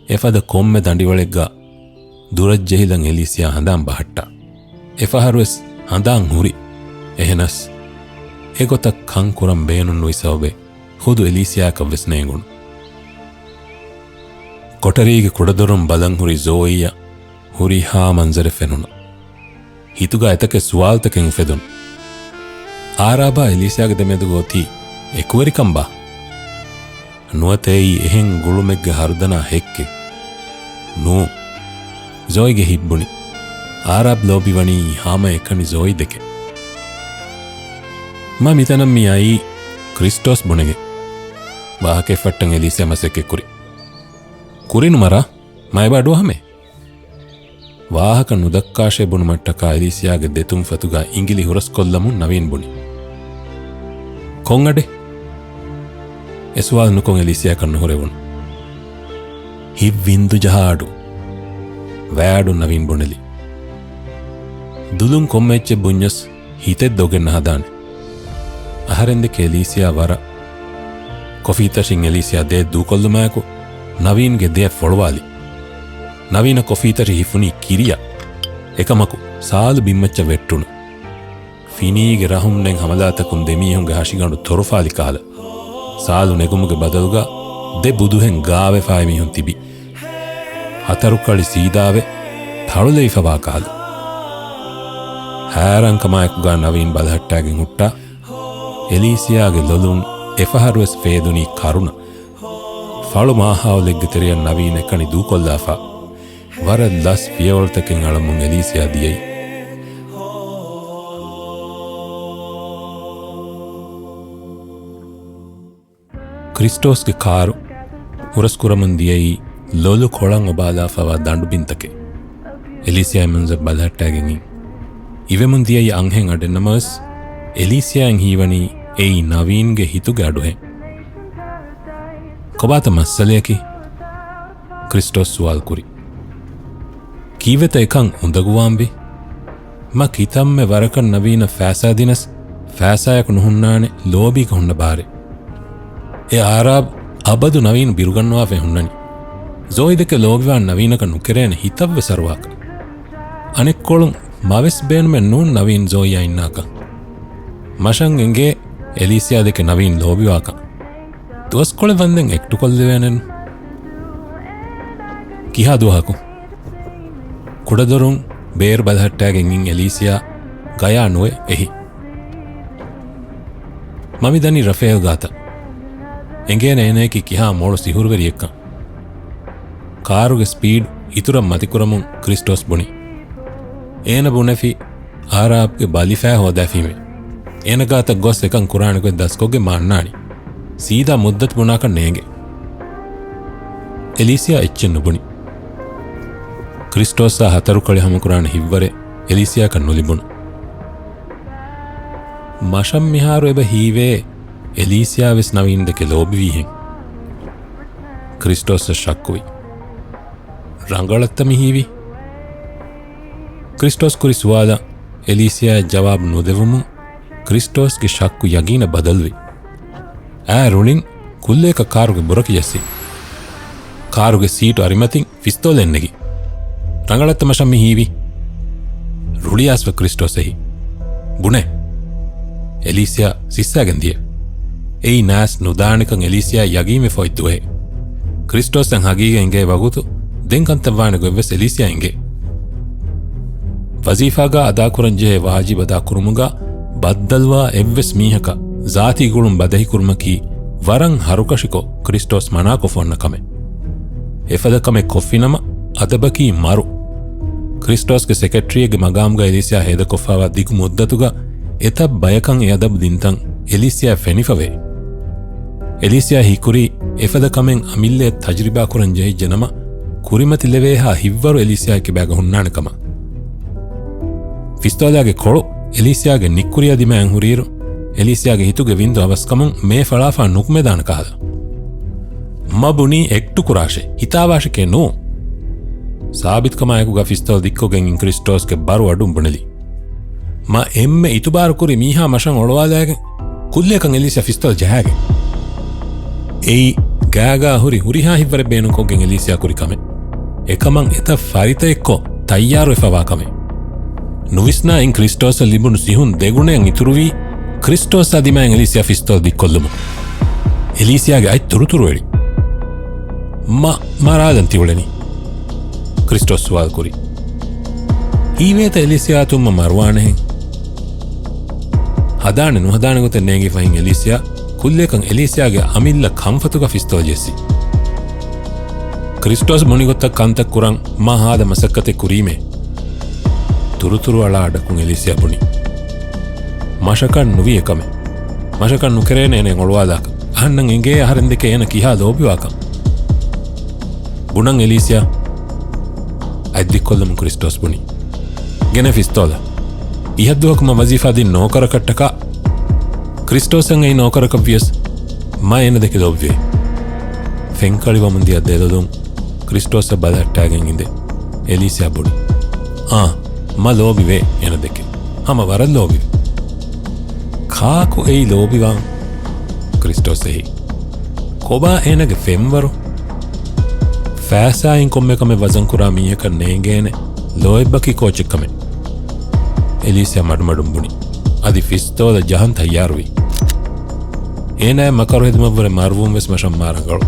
އެފަދަ ކޮންމެ ދަނޑިވަޅެއްގަ ދުރަށްޖެހިލަން އެލީސިއާ ހަނދާން ބަހައްޓާ. އެފަހަރުވެސް ހަނދާން ހުރި. އެހެނަސް، އެގޮތަށް ކަން ކުރަން ބޭނުންނުވި ސަބަބެއް ޚުދު އެލީސިއާއަކަށްވެސް ނޭނގުނު. ކޮޓަރީގެ ކުޑަދޮރުން ބަލަން ހުރި ޒޯއީއަށް ހުރިހާ މަންޒަރެއް ފެނުނު. ހިތުގަ އެތަކެއް ސުވާލުތަކެއް އުފެދުނު. އާރާބާ އެލީސިއާގެ ދެމެދުގަ އޮތީ އެކުވެރިކަންބާ؟ ނުވަތައީ އެހެން ގުޅުމެއްގެ ހަރުދަނާ ހެއްކެއް؟ ނޫން. ޒޯއީގެ ހިތްބުނި. އާރާބް ލޯބިވަނީ ހަމައެކަނި ޒޯއީ ދެކެ. މަ މިތަނަށް މި އައީ ކްރިސްޓޯސް ބުނެގެން. ވާހަކައެއް ފައްޓަން އެލީސިއާ މަސައްކަތް ކުރި. ކުރިނު މަރާ، މަ އެބަ އަޑުއަހަމޭ. ވާހަކަ ނުދައްކާށޭ ބުނުމަށްޓަކާ އެލީސިއާގެ ދެތުންފަތުގަ އިނގިލި ހުރަސްކޮށްލަމުން ނަވީން ބުނި. ކޮން އަޑެއް؟ އެ ސުވާލު ނުކޮށް އެލީސިއާއަކަށް ނުހުރެވުނު. ހިތް ވިންދު ޖަހާ އަޑު. ވައި އަޑު ނަވީން ބުނެލި. ދުލުން ކޮންމެ އެއްޗެއް ބުންޏަސް ހިތެއް ދޮގެއް ނަހަދާނެ. އަހަރެން ދެކެ އެލީސިއާ ވަރަށް ކޮފީތަށިން އެލީސިއާ ދޭއް ދޫކޮށްލުމާއެކު ނަވީންގެ ދެއަށް ފޮޅުވާލި. ނަވީނަށް ކޮފީތަށި ހިފުނީ ކިރިޔަށް. އެކަމަކު ސާލު ބިންމައްޗަށް ވެއްޓުނު. ފިނީގެ ރަހުންނެއް ހަމަލާތަކުން ދެމީހުންގެ ހަށިގަނޑު ތޮރުފާލި ކަހަލަ. ސާލު ނެގުމުގެ ބަދަލުގަ ދެ ބުދުހެން ގާވެފާ އެމީހުން ތިބި. ހަތަރުކަޅި ސީދާވެ ތަޅުލެވިފަވާ ކަހަލަ. ހައިރާންކަމާއެކުގަ ނަވީން ބަލަހައްޓާގެން ހުއްޓާ، އެލީސިއާގެ ލޮލުން އެފަހަރުވެސް ފޭދުނީ ކަރުނަ. ފަޅު މާހައުލެއްގެ ތެރެއަށް ނަވީން އެކަނި ދޫކޮށްލާފަ، ވަރަށް ލަސް ފިޔަވަޅުތަކެއް އަޅަމުން އެލީސިއާ ދިޔައީ. ކްރިސްޓޯސްގެ ކާރު ހުރަސްކުރަމުން ދިޔައީ ލޮލު ކޮޅަށް އޮބާލާފަވާ ދަނޑުބިންތަކެއް. އެލީސިޔާ އެ މަންޒަރު ބަލަހައްޓާގެން އިން. އިވެމުން ދިޔައީ އަންހެން އަޑެއް ނަމަވެސް، އެލީސިޔާއަށް ހީވަނީ އެއީ ނަވީންގެ ހިތުގެ އަޑުހެން. ކޮބާތަ މައްސަލަޔަކީ؟ ކްރިސްޓޯސް ސުވާލު ކުރި. ކީއްވެތަ އެކަން އުނދަގޫވާންވީ؟ މަ ކިތަންމެ ވަރަކަށް ނަވީނަށް ފައިސާ ދިނަސް، ފައިސާޔަކު ނުހުންނާނެ ލޯބީގަ ހުންނަ ބާރެއް. އެ އާރާބް އަބަދު ނަވީން ބިރުގަންނަވާފައި ހުންނަނީ. ޒޯއި ދެކެ ލޯބިވާން ނަވީނަކަށް ނުކެރޭނެ ހިތަށްވެސް އަރުވާކަށް. އަނެއްކޮޅުން މަވެސް ބޭނުމެއް ނޫން ނަވީން ޒޯއިއާ އިންނާކަށް. މަށަށް އެނގޭ އެލީސިޔާ ދެކެ ނަވީން ލޯބިވާކަން. ދުވަސްކޮޅެއް ވަންދެން އެކްޓުކޮށްލެވޭނެން. ކިހާ ދުވަހަކު؟ ކުޑަދޮރުން ބޭރު ބަލަހައްޓާގެން އިން އެލީސިޔާ ގަޔާ ނުވެ އެހި. މަ މި ދަނީ ރަފޭލް ގާތަށް. އެނގޭނެ އޭނަޔަކީ ކިހާ މޮޅު ސިހުރުވެރިއެއްކަން. ކާރުގެ ސްޕީޑް އިތުރަށް މަތިކުރަމުން ކްރިސްޓޯސް ބުނި. އޭނަ ބުނެފި އާރާބްގެ ބަލިފައި ހޯދައިފީމޭ. އޭނަ ގާތަށް ގޮސް އެކަން ކުރާނެ ގޮތް ދަސްކޮށްގެން މާ އަންނާނީ. ސީދާ މުއްދަތު ބުނާކަށް ނޭނގެ. އެލީސިޔާ އެއްޗެއް ނުބުނި. ކްރިސްޓޯސްއާ ހަތަރު ކަޅި ހަމަކުރާނެ ހިތްވަރެއް އެލީސިޔާއަކަށް ނުލިބުނު. މަށަށް މިހާރު އެބަ ހީވޭ އެލީސިޔާ ވެސް ނަވީން ދެކެ ލޯބިވީހެން. ކްރިސްޓޯސްއަށް ޝައްކުވި. ރަނގަޅަށްތަ މި ހީވީ؟ ކްރިސްޓޯސް ކުރި ސުވާލަށް އެލީސިޔާ ޖަވާބު ނުދެވުމުން ކްރިސްޓޯސްގެ ޝައްކު ޔަގީނަށް ބަދަލުވި. އައި ރުޅިން ކުއްލިއަކަށް ކާރުގެ ބުރަކި ޖައްސި. ކާރުގެ ސީޓު އަރިމަތިން ފިސްތޯލެއް ނެގި. ރަނގަޅަށްތަ މަށަށް މި ހީވީ؟ ރުޅިއައިސްފަ ކްރިސްޓޯސް އެހި. ބުނޭ. އެލީސިޔާ ސިއްސާގެން ދިޔަ. އެއީ ނާސް ނުދާނެކަން އެލީސިޔާ ޔަގީންވެފަ އޮތް ދުވަހެއް. ކްރިސްޓޯސްއަށް ހަގީގަތް އެނގޭ ވަގުތު ދެން ކަންތައް ވާނެ ގޮތްވެސް އެލީސިޔާ އެނގޭ. ވަޒީފާގަ އަދާކުރަންޖެހޭ ވާޖިބް އަދާކުރުމުގަ ބައްދަލުވާ އެއްވެސް މީހަކަށް ޒާތީ ގުޅުން ބަދަހިކުރުމަކީ ވަރަށް ހަރުކަށިކޮށް ކްރިސްޓޯސް މަނާކޮށްފަ އޮންނަ ކަމެއް. އެފަދަ ކަމެއް ކޮށްފިނަމަ، އަދަބަކީ މަރު. ކްރިސްޓޯސްގެ ސެކްރެޓަރީއެއްގެ މަގާމުގަ އެލީސިޔާ ހޭދަކޮށްފައިވާ ދިގު މުއްދަތުގަ އެތައް ބަޔަކަށް އެ އަދަބު ދިންތަން އެލީސިޔާ ފެނިފަވޭ. އެލީސިޔާ ހީކުރީ އެފަދަ ކަމެއް އަމިއްލައަށް ތަޖުރިބާ ކުރަން ޖެހިއްޖެ ނަމަ، ކުރިމަތިލެވޭހާ ހިތްވަރު އެލީސިޔާ ކިބާގަ ހުންނާނެ ކަމަށް. ފިސްތޯލާގެ ކޮޅު އެލީސިޔާގެ ނިއްކުރިއާ ދިމާއިން ހުރިއިރު، އެލީސިޔާގެ ހިތުގެ ވިންދު އަވަސްކަމުން މޭ ފަޅާފާ ނުކުމެދާނެ ކަހަލަ. މަ ބުނީ އެކްޓު ކުރާށޭ، ހިތާވާށެކޭ ނޫ. ސާބިތުކަމާއެކުގަ ފިސްތޯލް ދިއްކޮށްގެން އިން ކްރިސްޓޯސްގެ ބަރު އަޑުން ބުނެލި. މަ އެންމެ އިތުބާރު ކުރި މީހާ މަށަށް އޮޅުވާލައިގެން ކުއްލިއަކަށް އެލީސިޔާ ފިސްތޯލް ޖަހާގެން. އެއީ ގާގާ ހުރި ހުރިހާ ހިތްވަރެއް ބޭނުންކޮށްގެން އެލީސިޔާ ކުރި ކަމެއް. އެކަމަށް އެތައް ފަރިތައެއްކޮށް ތައްޔާރުވެފަވާ ކަމެއް. ނުވިސްނާ އިން ކްރިސްޓޯސަށް ލިބުނު ސިހުން ދެގުނައަށް އިތުރުވީ، ކްރިސްޓޯސްއާ ދިމާއިން އެލީސިޔާ ފިސްތޯލް ދިއްކޮށްލުމުން. އެލީސިޔާގެ އަތް ތުރުތުރު އެޅި. މަ، މަރާލަން ތިއުޅެނީ؟ ކްރިސްޓޯސް ސުވާލު ކުރި. ހީވޭތަ އެލީސިޔާ ތުންމަ މަރުވާނެހެން؟ ހަދާނެ ނުހަދާނެ ގޮތެއް ނޭނގިފަހިން އެލީސިޔާ ކުއްލިއަކަށް އެލީސިޔާގެ އަމިއްލަ ކަންފަތުގަ ފިސްތޯލް ޖެއްސި. ކްރިސްޓޯސް ބުނިގޮތަށް ކަންތައް ކުރަން މާ ހާދަ މަސައްކަތެއް ކުރީމޭ. ތުރުތުރު އަޅާ އަޑަކުން އެލީސިޔާ ބުނި. މަށަކަށް ނުވި އެކަމެއް. މަށަކަށް ނުކެރޭނެ އޭނަ އޮޅުވާލާކަށް. އަހަންނަށް އެނގޭ އަހަރެން ދެކެ އޭނަ ކިހާ ލޯބިވާކަން. ބުނަން އެލީސިޔާ. އަތް ދިއްކޮށްލަމުން ކްރިސްޓޯސް ބުނި. ގެނޭ ފިސްތޯލަ. އިހަށްދުވަހަކު މަ ވަޒީފާ ދިން ނޯކަރަކަށްޓަކާ، ކްރިސްޓޯސަށް އެއީ ނޯކަރަކަށް ވިޔަސް މަ އޭނަ ދެކެ ލޯބިވޭ. ފެންކަޅިވަމުން ދިޔަ ދެލޮލުން ކްރިސްޓޯސަށް ބަލަހައްޓާގެން އިނދެ އެލީސިޔާ ބުނި. އާ، މަ ލޯބިވޭ އޭނަ ދެކެ. ހަމަ ވަރަށް ލޯބިވޭ. ކާކު އެއީ ލޯބިވާން؟ ކްރިސްޓޯސް އެހި. ކޮބާ އޭނަގެ ފެންވަރު؟ ފައިސާއިން ކޮންމެ ކަމެއް ވަޒަންކުރާ މީހަކަށް ނޭނގޭނެ ލޯތްބަކި ކޯޗެއް ކަމެއް. އެލީސިޔާ މަޑުމަޑުން ބުނި. އަދި ފިސްތޯލަ ޖަހަން ތައްޔާރުވި. އޭނާއަށް މަކަރު ހެދުމަށްވުރެ މަރުވުން ވެސް މަށަށް މާ ރަނގަޅު.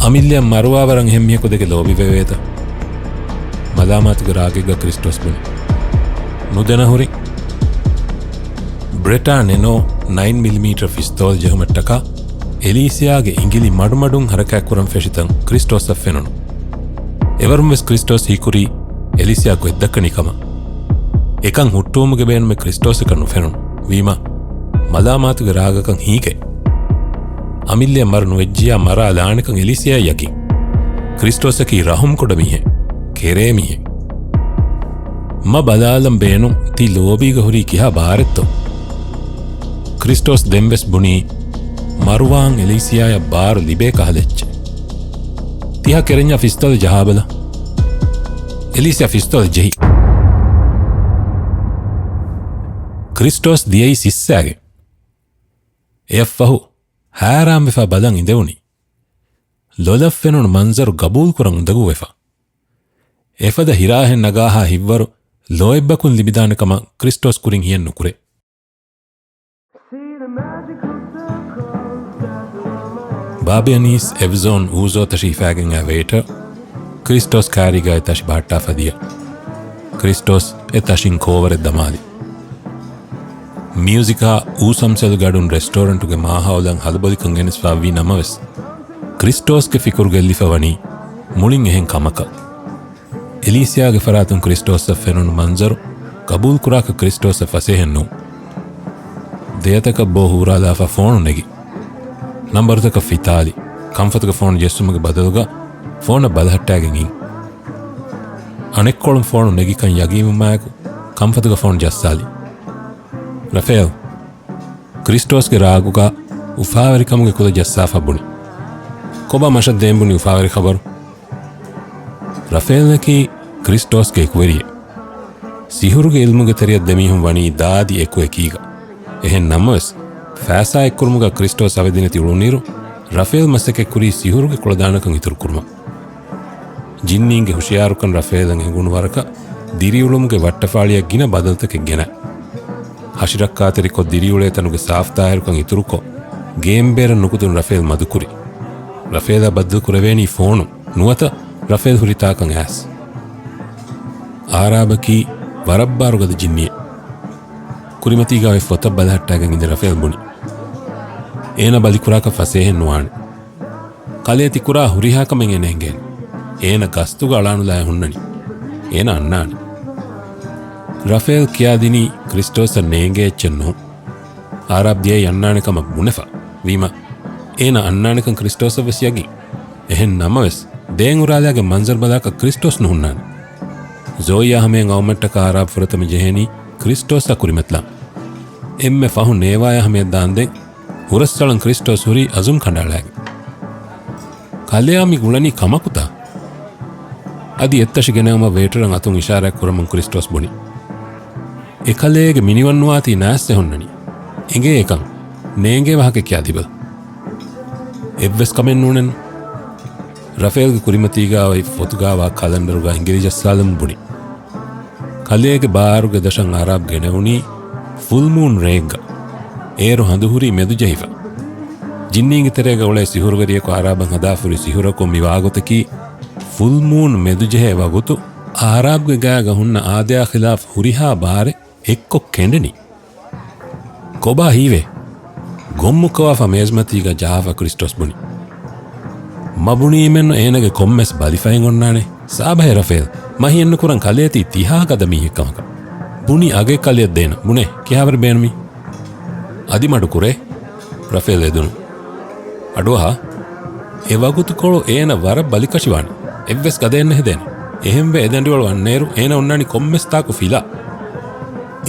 އަމިއްލައަށް މަރުވާވަރަށް އެހެން މީހަކު ދެކެ ލޯބިވެވޭތަ؟ މަލާމާތުގެ ރާގެއްގަ ކްރިސްޓޯސް ބުނި. ނުދެނަހުރި. ބްރެޓާ ނެނޯ ނައިން މިލިމީޓަރ ފިސްތޯލް ޖެހުމަށްޓަކާ އެލީސިޔާގެ އިނގިލި މަޑުމަޑުން ހަރަކާތްކުރަން ފެށިތަން ކްރިސްޓޯސަށް ފެނުނު. އެވަރުން ވެސް ކްރިސްޓޯސް ހީކުރީ އެލީސިޔާ ގޮތްދައްކަނީ ކަމަށް. އެކަން ހުއްޓުވުމުގެ ބޭނުމެއް ކްރިސްޓޯސަކަށް ނުފެނުނު. ވީމާ، މަލާމާތުގެ ރާގަކަށް ހީގަތް. އަމިއްލައަށް މަރު ނުވެއްޖިޔާ މަރާލާނެކަން އެލީސިޔާއަށް ޔަގީން. ކްރިސްޓޯސަކީ ރަހުމްކުޑަ މީހެއް، ކެރޭ މީހެއް. މަ ބަލާލަން ބޭނުން ތި ލޯބީގަ ހުރީ ކިހާ ބާރެއްތޯ؟ ކްރިސްޓޯސް ދެންވެސް ބުނީ، މަރުވާން އެލީސިއާޔަށް ބާރު ލިބޭ ކަހަލަ އެއްޗެއް. ތިހާ ކެރެންޏާ ފިސްތޮލެއް ޖަހާބަލަ. އެލީސިއާ ފިސްތޮލެއް ޖެހި. ކްރިސްޓޯސް ދިޔައީ ސިއްސާގެން. އެއަށްފަހު ހައިރާންވެފާ ބަލަން އިނދެވުނީ. ލޮލަށް ފެނުނު މަންޒަރު ގަބޫލުކުރަން އުނދަގޫވެފަ. އެފަދަ ހިރާހެއް ނަގާހާ ހިތްވަރު ލޯތްބަކުން ލިބިދާނެ ކަމަށް ކްރިސްޓޯސް ކުރިން ހިޔެއް ނުކުރޭ. ބާބެ އަނީސް އެވްޒޯން އޫޒޯ ތަށި ހިފާގެން އައި ވެއިޓަރ ކްރިސްޓޯސް ކާރީގައި ތަށި ބަހައްޓާފަ ދިޔަ. ކްރިސްޓޯސް އެ ތަށިން ކޯވަރެއް ދަމާލި. މިއުޒިކާ އޫސަމްސެލުގެ އަޑުން ރެސްޓޯރެންޓުގެ މާހައުލަށް ހަލުބޮލިކަން ގެނެސްފާ ވީ ނަމަވެސް، ކްރިސްޓޯސްގެ ފިކުރު ގެއްލިފަ ވަނީ މުޅިން އެހެން ކަމަކަށް. އެލީސިއާގެ ފަރާތުން ކްރިސްޓޯސްއަށް ފެނުނު މަންޒަރު ގަބޫލުކުރާކަށް ކްރިސްޓޯސްއަށް ފަސޭހައެއް ނޫން. ދެއަތަކަށް ބޯ ހޫރާލާފަ ފޯނު ނެގި. ނަންބަރުތަކަށް ފިތާލި. ކަންފަތުގެ ފޯނު ޖެއްސުމުގެ ބަދަލުގަ ފޯނަށް ބަލަހައްޓާގެން އިން. އަނެއްކޮޅުން ފޯނު ނެގިކަން ޔަގީންވުމާއެކު ކަންފަތުގެ ފޯނު ޖައްސާލި. ރަފޭލް. ކްރިސްޓޯސްގެ ރާގުގަ އުފާވެރިކަމުގެ ކުލަ ޖައްސާފަ ބުނި. ކޮބާ މަށަށް ދޭން ބުނި އުފާވެރި ޚަބަރު؟ ރަފޭލްއަކީ ކްރިސްޓޯސްގެ އެކުވެރިއެއް. ސިހުރުގެ އިލްމުގެ ތެރެއަށް ދެމީހުން ވަނީ ދާދި އެކު އެކީގަ. އެހެން ނަމަވެސް، ފައިސާ އެއްކުރުމުގަ ކްރިސްޓޯސް އަވެދިނެތި އުޅުނިއިރު، ރަފޭލް މަސައްކަތްކުރީ ސިހުރުގެ ކުޅަދާނަކަން އިތުރުކުރުމަށް. ޖިންނީންގެ ހުޝިޔާރުކަން ރަފޭލަށް އެނގުނު ވަރަކަށް ދިރިއުޅުމުގެ ވައްޓަފާޅިއަށް ގިނަ ބަދަލުތަކެއް ގެނައި. ހަށިރައްކާތެރިކޮށް ދިރިއުޅޭ ތަނުގެ ސާފް ތާހިރުކަން އިތުރުކޮށް، ގޭމް ބޭރަށް ނުކުތުން ރަފޭލް މަދުކުރި. ރަފޭލާ ބައްދަލު ކުރެވޭނީ ފޯނުން ނުވަތަ ރަފޭލް ހުރި ތާކަށް އައިސް. އާރާބަކީ ވަރަށް ބާރުގަދަ ޖިންނިއެއް. ކުރިމަތީގަ އޮތް ފޮތަށް ބަލަހައްޓާގެން އިނދެ ރަފޭލް ބުނި. އޭނަ ބަލިކުރާކަށް ފަސޭހައެއް ނުވާނެ. ކަލޭ ތި ކުރާ ހުރިހާ ކަމެއް އޭނަ އެނގޭނެ. އޭނަ ގަސްތުގަ އަޅާނުލާއެއް ހުންނަނީ. އޭނަ އަންނާނެ. ރަފޭލް ކިޔާދިނީ ކްރިސްޓޯސަށް ނޭނގޭ އެއްޗެއް ނޫން. އާރާބް ދިޔައީ އަންނާނެ ކަމަށް ބުނެފަ. ވީމަ، އޭނަ އަންނާނެކަން ކްރިސްޓޯސަށް ވެސް ޔަގީން. އެހެން ނަމަވެސް، ދޭން އުރާލާގެ މަންޒަރު ބަލާކަށް ކްރިސްޓޯސް ނުހުންނާނެ. ޒޯއީއާ ހަމަޔަށް އައުމަށްޓަކާ އާރާބް ފުރަތަމަ ޖެހޭނީ ކްރިސްޓޯސްއާ ކުރިމަތިލާން. އެންމެ ފަހު ނޭވާޔާ ހަމަޔަށް ދާންދެން ހުރަސްއަޅަން ކްރިސްޓޯސް ހުރީ އަޒުމް ކަނޑައަޅާގެން. ކަލެއާ މި ގުޅަނީ ކަމަކުތަ؟ އަދި އެއްތަށި ގެނައުމަށް ވޭޓަރަށް އަތުން އިޝާރާތް ކުރަމުން ކްރިސްޓޯސް ބުނި. އެކަލޭގެ މިނިވަން ނުވާތީ ނާސްއެއް ހުންނަނީ. އެނގޭ އެކަން. ނޭނގޭ ވާހަކަ ކިޔާ ދީބަލަ. އެއްވެސް ކަމެއް ނޫނެއްނު. ރަފޭލްގެ ކުރިމަތީގާ އޮތް ފޮތުގާވާ ކަލަންޑަރުގަ އިނގިލި ޖައްސާލަމުން ބުނި. ކަލޭގެ ބާރުގެ ދަށަށް އާރާބް ގެނެވުނީ ފުލް މޫން ރޭއެއްގަ. އޭރު ހަނދު ހުރީ މެދުޖެހިފަ. ޖިންނީންގެ ތެރޭގަ އުޅޭ ސިހުރުވެރިޔަކު އާރާބަށް ހަދާފަ ހުރި ސިހުރަކުން މި ވާގޮތަކީ ފުލް މޫން މެދުޖެހޭ ވަގުތު އާރާބްގެ ގާގަ ހުންނަ އާދަޔާ ޚިލާފް ހުރިހާ ބާރެއް އެއްކޮށް ކެނޑެނީ. ކޮބާ ހީވޭ؟ ގޮށްމުއްކަވާފަ މޭޒުމަތީގަ ޖަހާފަ ކްރިސްޓޯސް ބުނި. މަ ބުނީމެއްނު އޭނަގެ ކޮންމެސް ބަލިފައެއް އޮންނާނެ. ސާބަހޭ ރަފޭލް، މަ ހިޔެއްނުކުރަން ކަލޭ ތީ ތިހާ ގަދަ މީހެއް ކަމަކަށް. ބުނި އަގެއް ކަލެއަށް ދޭނަން. ބުނޭ، ކިހާވަރެއް ބޭނުމީ؟ އަދި މަޑު ކުރޭ. ރަފޭލް އެދުނު. އަޑުއަހާ. އެ ވަގުތުކޮޅު އޭނަ ވަރަށް ބަލިކަށިވާނެ. އެއްވެސް ގަދައެއް ނެހެދޭނެ. އެހެންވެ އެ ދަނޑިވަޅު އަންނައިރު އޭނަ އޮންނާނީ ކޮންމެސް ތާކު ފިލާ.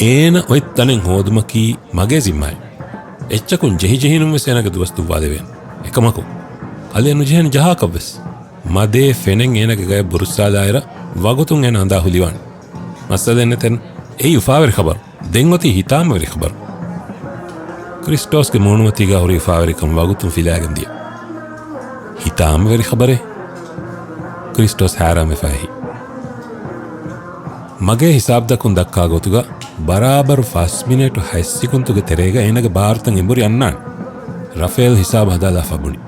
އޭނަ އޮތް ތަނެއް ހޯދުމަކީ މަގޭ ޒިންމާއެއް. އެއްޗަކުން ޖެހިޖެހިނުން ވެސް އޭނަގެ ދުވަސް ދުއްވާލެވޭނެ. އެކަމަކު، ކަލޭ ނުޖެހޭނެ ޖަހާކަށްވެސް. މަދޭ ފެނެން އޭނަގެ ގަޔަށް ބުރުއްސާލާއިރަށް ވަގުތުން އޭނަ އަނދާ ހުލިވާނެ. މައްސަލައެއް ނެތެން. އެއީ އުފާވެރި ޚަބަރު. ދެން އޮތީ ހިތާމަވެރި ޚަބަރު. ކްރިސްޓޯސްގެ މޫނުމަތީގަ ހުރި އުފާވެރިކަން ވަގުތުން ފިލާގެން ދިޔަ. ހިތާމަވެރި ޚަބަރެއް؟ ކްރިސްޓޯސް ހައިރާންވެފަ އެހި. މަގޭ ހިސާބުތަކުން ދައްކާ ގޮތުގަ ބަރާބަރު ފަސް މިނެޓު ހަތް ސިކުންތުގެ ތެރޭގަ އޭނަގެ ބާރުތައް އެނބުރި އަންނާނެ. ރަފޭލް ހިސާބު ހަދާލާފަ ބުނި.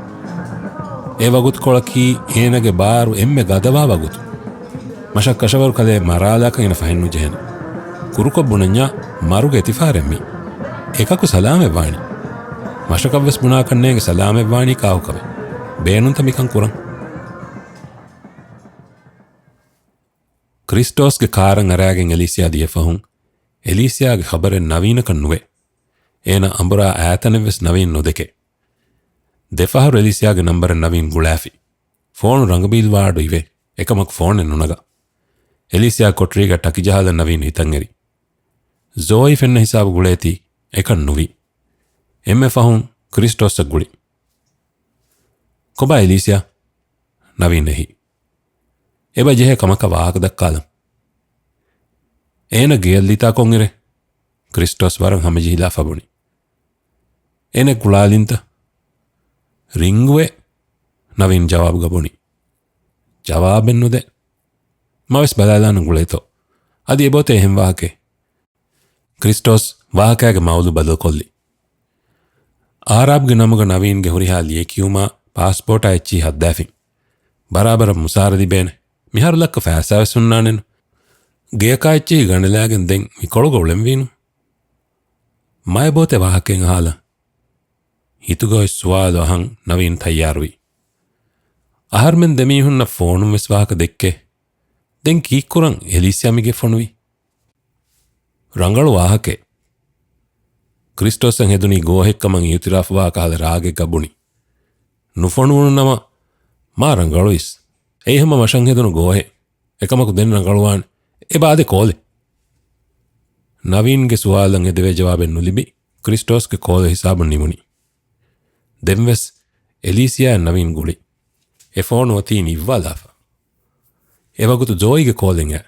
އެ ވަގުތުކޮޅަކީ އޭނަގެ ބާރު އެންމެ ގަދަވާ ވަގުތު. މަށަށް ކަށަވަރު ކަލޭ މަރާލާކަށް އޭނަ ފަހެއްނުޖެހޭނެ. ކުރުކޮށް ބުނަންޏާ މަރުގެ އެތިފާރެއް މީ. އެކަކު ސަލާމަތްވާނީ. މަށަކަށްވެސް ބުނާކަށް ނޭނގެ ސަލާމަތްވާނީ ކާކުކަމެއް. ބޭނުންތަ މިކަން ކުރަން؟ ކްރިސްޓޯސްގެ ކާރަށް އަރާގެން އެލީސިއާ ދިޔަފަހުން، އެލީސިއާގެ ޚަބަރެއް ނަވީނަކަށް ނުވޭ. އޭނަ އަނބުރާ އައިތަނެއްވެސް ނަވީން ނުދެކެ. ދެފަހަރު އެލީސިއާގެ ނަންބަރަށް ނަވީން ގުޅާފި. ފޯނު ރަނގަބީލް ވާޑު އިވޭ، އެކަމަކު ފޯނެއް ނުނަގާ. އެލީސިއާ ކޮޓަރީގަ ޓަކި ޖަހާލަން ނަވީން ހިތަށް އެރި. ޒޯއީ ފެންނަ ހިސާބު ގުޅޭތީ އެކަން ނުވި. އެންމެ ފަހުން ކްރިސްޓޯސްއަށް ގުޅި. ކޮބާ އެލީސިއާ؟ ނަވީން އެހި. އެބަ ޖެހޭ ކަމަކަށް ވާހަކަ ދައްކާލަން. އޭނަ ގެޔަށް ލިތާ ކޮންއިރެއް؟ ކްރިސްޓޯސް ވަރަށް ހަމަޖެހިލާފަ ބުނި. އޭނަ ގުޅާލިންތަ؟ ރިންގުވޭ، ނަވީން ޖަވާބުގަ ބުނި. ޖަވާބެއް ނުދޭ. މަވެސް ބަލާލާނަން ގުޅޭތޯ. އަދި އެބައޮތޭ އެހެން ވާހަކައެއް. ކްރިސްޓޯސް ވާހަކައިގެ މައުޟޫ ބަދަލުކޮށްލި. އާރާބްގެ ނަމުގަ ނަވީންގެ ހުރިހާ ލިޔެކިޔުމާ ޕާސްޕޯޓާ އެއްޗިހި ހައްދާފިން. ބަރާބަރަށް މުސާރަ ލިބޭނެ. މިހާރު ލައްކަ ފައިސާވެސް ހުންނާނެނު. ގެޔަކާ އެއްޗިހި ގަނެލާގެން ދެން މި ކޮޅުގަ އުޅެންވީނު. މައެބޯތެ ވާހަކައެއް އަހާލަ. ހިތުގަ އޮތް ސުވާލު އަހަން ނަވީން ތައްޔާރުވި. އަހަރުމެން ދެމީހުންނަށް ފޯނުން ވެސް ވާހަކަ ދެއްކޭ. ދެން ކީއްކުރަން އެލީސިއާ މިގެ ފޮނުވީ؟ ރަނގަޅު ވާހަކައެއް. ކްރިސްޓޯސަށް ހެދުނީ ގޯހެއްކަމަށް އިއުތިރާފުވާ ކަހަލަ ރާގެއްގަ ބުނި. ނުފޮނުވުނު ނަމަ މާ ރަނގަޅުވީސް. އެއީ ހަމަ މަށަށް ހެދުނު ގޯހެއް. އެކަމަކު ދެން ރަނގަޅުވާނެ. އެބަ އާދެ ކޯލެއް. ނަވީންގެ ސުވާލަށް އެދެވޭ ޖަވާބެއް ނުލިބި، ކްރިސްޓޯސްގެ ކޯލު ހިސާބުން ނިމުނީ. ދެންވެސް އެލީސިއާ ނަވީން ގުޅި. އެ ފޯނު އޮތީ ނިއްވާލާފަ. އެވަގުތު ޒޯއީގެ ކޯލެއް އައި.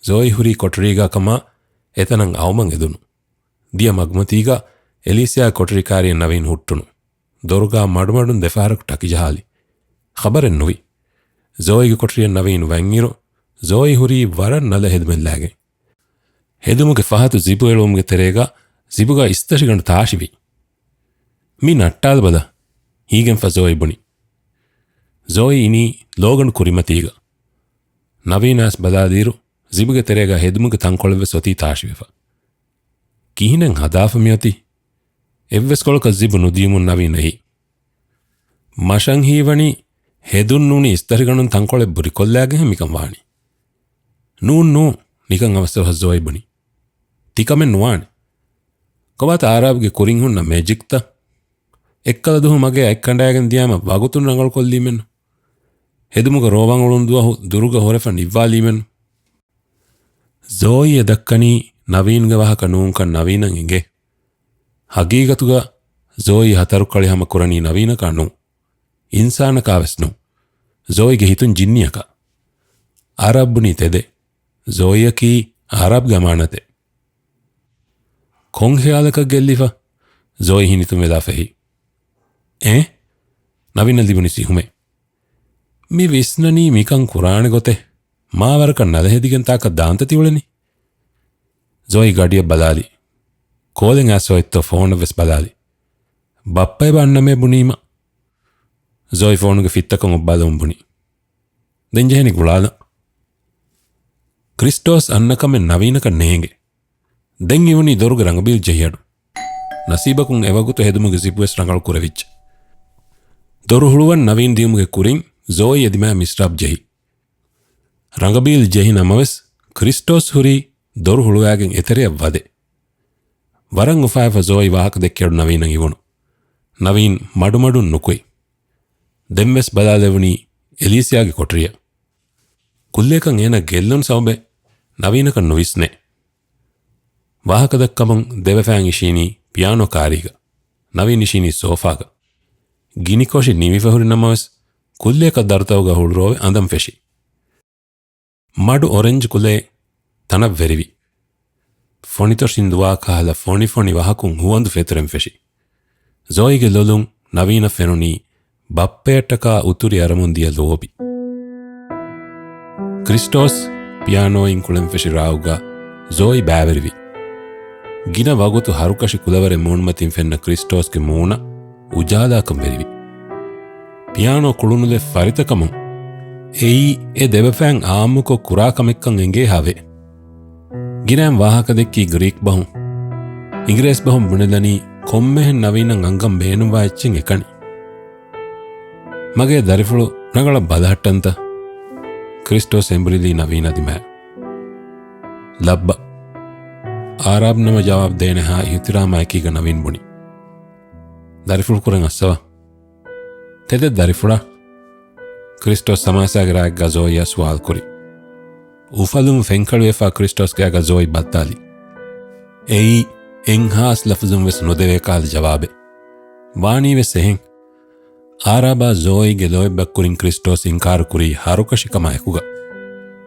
ޒޯއީ ހުރީ ކޮޓަރީގާ ކަމާ އެތަނަށް އައުމަށް އެދުނު. ދިޔަ މަގުމަތީގަ އެލީސިއާ ކޮޓަރި ކާރިއަށް ނަވީން ހުއްޓުނު. ދޮރުގާ މަޑުމަޑުން ދެފަހަރަކު ޓަކި ޖަހާލި. ޚަބަރެއް ނުވި. ޒޯއީގެ ކޮޓަރިއަށް ނަވީން ވަންއިރު، ޒޯއީ ހުރީ ވަރަށް ނަލަ ހެދުމެއްލާގެން. ހެދުމުގެ ފަހަތު ޒިބު އެޅުވުމުގެ ތެރޭގަ ޒިބުގަ އިސްތަށިގަނޑު ތާށިވި. މި ނައްޓާލަބަލަ، ހީގެންފަ ޒޯއީ ބުނި. ޒޯއީ އިނީ ލޯގަނޑު ކުރިމަތީގަ. ނަވީނާސް ބަލާލިއިރު، ޒިބުގެ ތެރޭގަ ހެދުމުގެ ތަންކޮޅެއްވެސް އޮތީ ތާށިވެފަ. ކިހިނެއް ހަދާފަ މިއޮތީ؟ އެއްވެސް ކޮޅަކަށް ޒިބު ނުދިޔުމުން ނަވީން އެހި. މަށަށް ހީވަނީ ހެދުން ނޫނީ އިސްތަށިގަނޑުން ތަންކޮޅެއް ބުރިކޮށްލާގެން މިކަން ވާނީ. ނޫން ނޫން، ނިކަން އަވަސްއަވަސް ޒޯއީ ބުނި. ތިކަމެއް ނުވާނެ. ކޮބާތަ އާރާބްގެ ކުރިން ހުންނަ މެޖިކްތައް؟ އެއްކަލަ ދުހު މަގޭ އަތް ކަނޑާގެން ދިޔާމަ ވަގުތުން ރަނގަޅުކޮށްލީމެއްނު. ހެދުމުގަ ރޯވަން އުޅުނު ދުވަހު ދުރުގަ ހުރެފަ ނިއްވާލީމެއްނު. ޒޯއީ އެ ދައްކަނީ ނަވީންގެ ވާހަކަ ނޫންކަން ނަވީނަށް އެނގޭ. ހަގީގަތުގަ ޒޯއީ ހަތަރު ކަޅި ހަމަ ކުރަނީ ނަވީނަކާ ނޫން. އިންސާނަކާވެސް ނޫން. ޒޯއީގެ ހިތުން ޖިންނިއަކާ. އާރާބް ބުނީ ތެދެއް. ޒޯއީއަކީ އާރާބްގެ އަމާނަތެއް. ކޮން ޚިޔާލަކަށް ގެއްލިފަ؟ ޒޯއީ ހިނިތުންވެލާފަ އެހި. އޭ؟ ނަވީނަށް ލިބުނީ ސިހުމެއް. މި ވިސްނަނީ މިކަން ކުރާނެ ގޮތެއް. މާ ވަރަކަށް ނަލަ ހެދިގެން ތާކަށް ދާންތަ ތިއުޅެނީ؟ ޒޯއީ ގަޑިއަށް ބަލާލި. ކޯލެއް އައިސް އޮތްތޯ ފޯނަށްވެސް ބަލާލި. ބައްޕަ އެބަ އަންނަމޭ ބުނީމަ. ޒޯއީ ފޯނުގެ ފިއްތަކަށް އޮއްބާލަމުން ބުނި. ދެން ޖެހެނީ ގުޅާލަން. ކްރިސްޓޯސް އަންނަ ކަމެއް ނަވީނަކަށް ނޭނގެ. ދެން އިވުނީ ދޮރުގެ ރަނގަބީލް ޖެހިއަޑު. ނަސީބަކުން އެވަގުތު ހެދުމުގެ ޒިބުވެސް ރަނގަޅު ކުރެވިއްޖެ. ދޮރު ހުޅުވަން ނަވީން ދިޔުމުގެ ކުރިން ޒޯއީ އެދިމާ މިސްރާބް ޖެހި. ރަނގަބީލް ޖެހި ނަމަވެސް، ކްރިސްޓޯސް ހުރީ ދޮރު ހުޅުވާގެން އެތެރެއަށް ވަދެ. ވަރަށް އުފާވެފަ ޒޯއީ ވާހަކަ ދެއްކިއަޑު ނަވީނަށް އިވުނު. ނަވީން މަޑުމަޑުން ނުކުތް. ދެންވެސް ބަލާލެވުނީ އެލީސިއާގެ ކޮޓަރިއަށް. ކުއްލިއަކަށް އޭނަ ގެއްލުނު ސަބަބެއް ނަވީނަކަށް ނުވިސްނޭ. ވާހަކަ ދައްކަމުން ދެބަފައިން އިށީނީ ޕިއާނޯ ކާރީގަ. ނަވީން އިށީނީ ސޯފާގަ. ގިނިކޮށި ނިމިފަ ހުރި ނަމަވެސް، ކުއްލިއަކަށް ދަރުތަކުގަ ހުޅުރޯވެ އަނދަން ފެށި. މަޑު އޮރެންޖް ކުލައެއް ތަނަށް ވެރިވި. ފޮނިތޮށިން ދުވާ ކަހަލަ ފޮނި ފޮނި ވަހަކުން ހުވަނދު ފެތުރެން ފެށި. ޒޯއީގެ ލޮލުން ނަވީނަށް ފެނުނީ ބައްޕަޔަށްޓަކާ އުތުރި އަރަމުން ދިޔަ ލޯބި. ކްރިސްޓޯސް ޕިއާނޯއިން ކުޅެން ފެށި ރާގުގަ ޒޯއީ ބައިވެރިވި. ގިނަ ވަގުތު ހަރުކަށި ކުލަވަރެއް މޫނުމަތިން ފެންނަ ކްރިސްޓޯސްގެ މޫނަށް އުޖާލާކަން ވެރިވި. ޕިއާނޯ ކުޅުނުލެއް ފަރިތަކަމުން އެއީ އެ ދެބަފައިން އާއްމުކޮށް ކުރާ ކަމެއްކަން އެނގޭހާވޭ. ގިނައިން ވާހަކަ ދެއްކީ ގްރީކް ބަހުން. އިނގިރޭސި ބަހުން ބުނެލަނީ ކޮންމެހެން ނަވީނަށް އަންގަން ބޭނުންވާ އެއްޗެއް އެކަނި. މަގޭ ދަރިފުޅު ރަނގަޅަށް ބަލަހައްޓަންތަ؟ ކްރިސްޓޯސް އެނބުރިލީ ނަވީނާ ދިމާއަށް. ލައްބަ. އާރާބް ނަމަ ޖަވާބު ދޭނެހާ އިހުތިރާމާ އެކީގަ ނަވީން ބުނި. ދަރިފުޅު ކުރަން އައްސަވަ. ތެދެއް ދަރިފުޅާ. ކްރިސްޓޯސް ސަމާސާގެ ރާއެއްގަ ޒޯއީއާ ސުވާލު ކުރި. އުފަލުން ފެންކަޅުވެފާ ކްރިސްޓޯސް ގާގަ ޒޯއީ ބައްދާލި. އެއީ އެއްހާސް ލަފުޒުން ވެސް ނުދެވޭ ކަހަލަ ޖަވާބެއް. ވާނީ ވެސް އެހެން. އާރާބާ ޒޯއީގެ ލޯތްބަށް ކުރިން ކްރިސްޓޯސް އިންކާރު ކުރީ ހަރުކަށި ކަމާ އެކުގަ.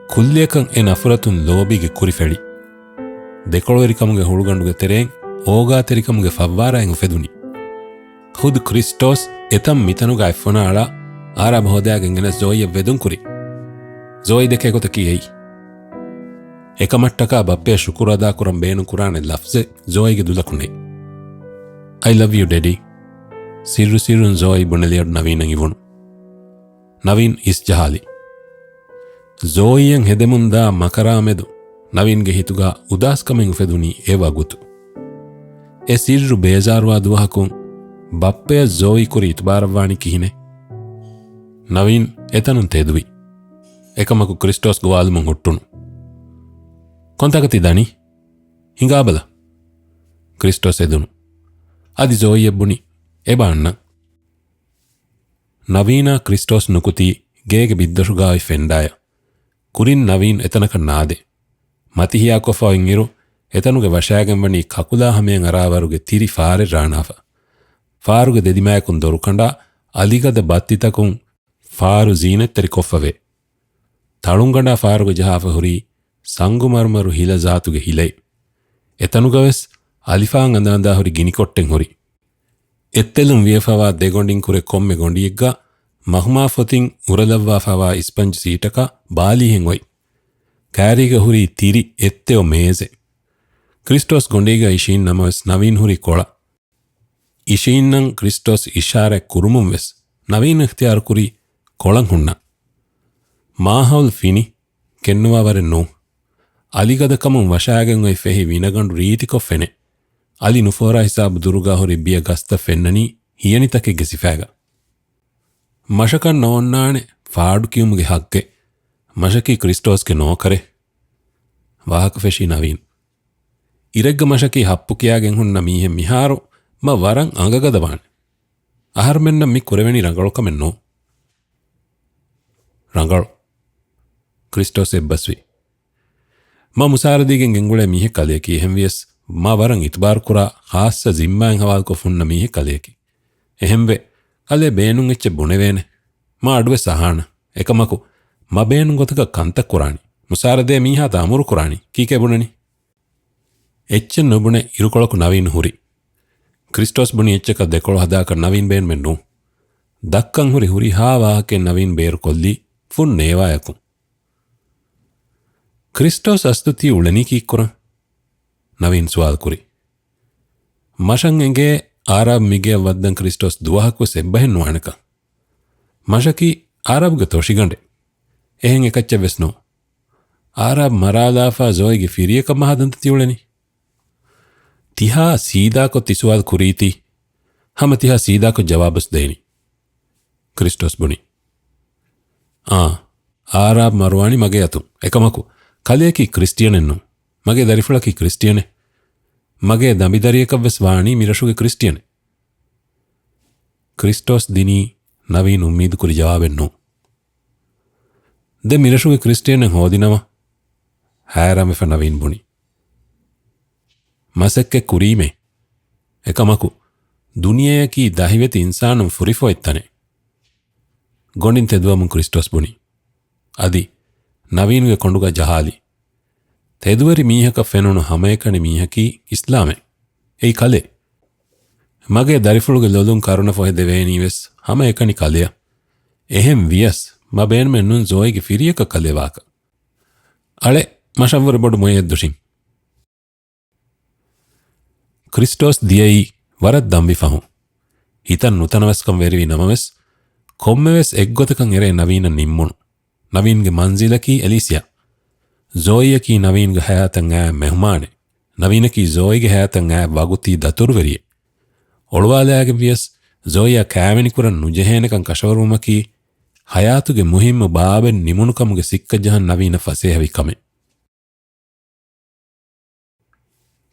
ކުއްލިއަކަށް އެ ނަފުރަތުން ލޯބީގެ ކުރި ފެޅި. ދެކޮޅުވެރިކަމުގެ ހުޅުގަނޑުގެ ތެރެއިން އޯގާތެރިކަމުގެ ފައްވާރައިން އުފެދުނީ. ޚުދު ކްރިސްޓޯސް އެތަން މިތަނުގަ އަތްފޮނާ އަޅާ އާރާބް ހޯދާގެން ގެނެސް ޒޯއީއަށް ވެދުން ކުރި. ޒޯއީ ދެކޭ ގޮތަކީ އެއީ. އެކަމަށްޓަކާ ބައްޕަޔަށް ޝުކުރު އަދާކުރަން ބޭނުން ކުރާނެ ލަފްޒެއް ޒޯއީގެ ދުލަކު ނެތް. "I love you, Daddy." ސިއްރު ސިއްރުން ޒޯއީ ބުނެލިއަޑު ނަވީނަށް އިވުނު. ނަވީން އިސްޖަހާލި. ޒޯއީއަށް ހެދެމުން ދާ މަކަރާމެދު ނަވީންގެ ހިތުގަ އުދާސްކަމެއް އުފެދުނީ އެ ވަގުތު. އެ ސިއްރު ބޭޒާރުވާ ދުވަހަކުން ބައްޕަޔަށް ޒޯއީ ކުރި އިތުބާރަށްވާނީ ކިހިނެއް؟ ނަވީން އެތަނުން ތެދުވި. އެކަމަކު ކްރިސްޓޯސް ގޮވާލުމުން ހުއްޓުނު. "ކޮންތާކަތީ ދަނީ؟ ހިނގާބަލަ." ކްރިސްޓޯސް އެދުނު. އަދި ޒޯއީއަށް ބުނި، "އެބަ އަންނަން." ނަވީނާ ކްރިސްޓޯސް ނުކުތީ ގޭގެ ބިއްދޮށުގައި ފެންޑާޔަށް. ކުރިން ނަވީން އެތަނަކަށް ނާދޭ. މަތިހިޔާކޮށްފަ އޮތްއިރު އެތަނުގެ ވަށާގެންވަނީ ކަކުލާ ހަމަޔަށް އަރާވަރުގެ ތިރި ފާރެއް ރާނާފަ. ފާރުގެ ދެދިމާޔަކުން ދޮރުކަނޑާ އަލިގަދަ ބައްތިތަކުން ފާރު ޒީނަތްތެރި ކޮށްފަވޭ. ތަޅުންގަނޑާ ފާރުގަ ޖަހާފަ ހުރީ ސަންގުމަރުމަރު ހިލަ ޒާތުގެ ހިލައެއް. އެތަނުގަވެސް އަލިފާން އަނދާންދާ ހުރި ގިނިކޮށްޓެއް ހުރި. އެއްތެލުން ވިޔަފަވާ ދެގޮނޑިން ކުރެ ކޮންމެ ގޮނޑިއެއްގަ މަހުމާ ފޮތިން އުރަލައްވާފަވާ އިސްޕަންޖު ސީޓަކަށް ބާލީހެއް އޮތް. ކާރީގަ ހުރީ ތިރި އެއްތެޔޮ މޭޒެއް. ކްރިސްޓޯސް ގޮނޑީގަ އިށީން ނަމަވެސް ނަވީން ހުރީ ކޮޅަށް. އިށީންނަން ކްރިސްޓޯސް އިޝާރާތް ކުރުމުން ވެސް ނަވީން އިޚްތިޔާރު ކުރީ ކޮޅަށް ހުންނަން. މާހައުލް ފިނި، ކެންނުވާ ވަރެއް ނޫން. އަލިގަދަކަމުން ވަށާގެން އޮތް ފެހި ވިނަގަނޑު ރީތިކޮށް ފެނޭ. އަލި ނުފޯރާ ހިސާބު ދުރުގަ ހުރި ބިޔަ ގަސްތައް ފެންނަނީ ހިޔަނިތަކެއްގެ ސިފައިގަ. މަށަކަށް ނޯންނާނެ ފާޑު ކިޔުމުގެ ހައްގެއް. މަށަކީ ކްރިސްޓޯސްގެ ނޯކަރެއް. ވާހަކަ ފެށީ ނަވީން. އިރެއްގަ މަށަކީ ހައްޕު ކިޔާގެން ހުންނަ މީހެއް މިހާރު މަ ވަރަށް އަނގަގަދަވާނެ. އަހަރުމެންނަށް މި ކުރެވެނީ ރަނގަޅު ކަމެއް ނޫން. ރަނގަޅު. ކްރިސްޓޯސް އެއްބަސްވި. މަ މުސާރަދީގެން ގެންގުޅޭ މީހެއް ކަލެއަކީ އެހެންވިޔަސް މަ ވަރަށް އިތުބާރު ކުރާ ޚާއްޞަ ޒިންމާއެއް ހަވާލުކޮށް ހުންނަ މީހެއް ކަލެއަކީ. އެހެންވެ، ކަލޭ ބޭނުން އެއްޗެއް ބުނެވޭނެ. މަ އަޑުވެސް އަހާނަ. އެކަމަކު، މަ ބޭނުން ގޮތަކަށް ކަންތައް ކުރާނީ. މުސާރަދޭ މީހާތަ އަމުރު ކުރާނީ. ކީކޭ ބުނަނީ؟ އެއްޗެއް ނުބުނެ އިރުކޮޅަކު ނަވީން ހުރި. ކްރިސްޓޯސް ބުނި އެއްޗަކަށް ދެކޮޅު ހަދާކަށް ނަވީން ބޭނުމެއް ނޫން. ދައްކަން ހުރި ހުރިހާ ވާހަކައެއް ނަވީން ބޭރުކޮށްލީ ފުން ނޭވާޔަކުން. ކްރިސްޓޯސް އަސްލު ތީ އުޅެނީ ކީއްކުރަން؟ ނަވީން ސުވާލު ކުރި. މަށަށް އެނގޭ އާރާބް މިގެއަށް ވައްދަން ކްރިސްޓޯސް ދުވަހަކުވެސް އެއްބަހެއް ނުވާނެކަން. މަށަކީ އާރާބްގެ ތޮށިގަނޑެއް. އެހެން އެކައްޗެއް ވެސް ނޫން. އާރާބް މަރާލާފަ ޒޯއީގެ ފިރިޔަކަށް މަ ހަދަންތަ ތި އުޅެނީ؟ ތިހާ ސީދާކޮށް ތި ސުވާލު ކުރީތީ، ހަމަ ތިހާ ސީދާކޮށް ޖަވާބުސް ދޭނީ. ކްރިސްޓޯސް ބުނި. އާ، އާރާބް މަރުވާނީ މަގޭ އަތުން. އެކަމަކު، ކަލެއަކީ ކްރިސްޓިއަނެއް ނޫން. މަގޭ ދަރިފުޅަކީ ކްރިސްޓިއަނެއް. މަގޭ ދަނބިދަރިއަކަށްވެސް ވާނީ މިރަށުގެ ކްރިސްޓިއަނެއް. ކްރިސްޓޯސް ދިނީ ނަވީން އުއްމީދުކުރި ޖަވާބެއް ނޫން. ދެން މިރަށުގެ ކްރިސްޓިއަނެއް ހޯދިނަމަ؟ ހައިރާންވެފަ ނަވީން ބުނި. މަސައްކަތް ކުރީމޭ. އެކަމަކު، ދުނިޔެއަކީ ދަހިވެތި އިންސާނުން ފުރިފަ އޮތް ތަނެއް. ގޮނޑިން ތެދުވަމުން ކްރިސްޓޯސް ބުނި. އަދި ނަވީންގެ ކޮނޑުގަ ޖަހާލި. ތެދުވެރި މީހަކަށް ފެނުނު ހަމައެކަނި މީހަކީ އިސްލާމެއް. އެއީ ކަލޭ. މަގޭ ދަރިފުޅުގެ ލޮލުން ކަރުނަ ފޮހެދެވޭނީ ވެސް ހަމައެކަނި ކަލެއަށް. އެހެން ވިޔަސް، މަ ބޭނުމެއް ނޫން ޒޯއީގެ ފިރިޔަކަށް ކަލޭ ވާކަށް. އަޅެ، މަށަށްވުރެ ބޮޑު މޮޔައެއް ދުށިން. ކްރިސްޓޯސް ދިޔައީ ވަރަށް ދަންވި ފަހުން. ހިތަށް ނުތަނަވަސްކަން ވެރިވި ނަމަވެސް، ކޮންމެވެސް އެއްގޮތަކަށް އެރޭ ނަވީނަށް ނިންމުނު. ނަވީންގެ މަންޒިލަކީ އެލީސިއާ. ޒޯއީއަކީ ނަވީންގެ ހަޔާތަށް އައި މެހުމާނެއް. ނަވީނަކީ ޒޯއީގެ ހަޔާތަށް އައި ވަގުތީ ދަތުރުވެރިއެއް. އޮޅުވާލާގެން ވިޔަސް، ޒޯއީއާ ކާވެނިކުރަން ނުޖެހޭނެކަން ކަށަވަރުވުމަކީ، ހަޔާތުގެ މުހިއްމު ބާބެއް ނިމުނުކަމުގެ ސިއްކަ ޖަހަން ނަވީނަށް ފަސޭހަވި ކަމެއް.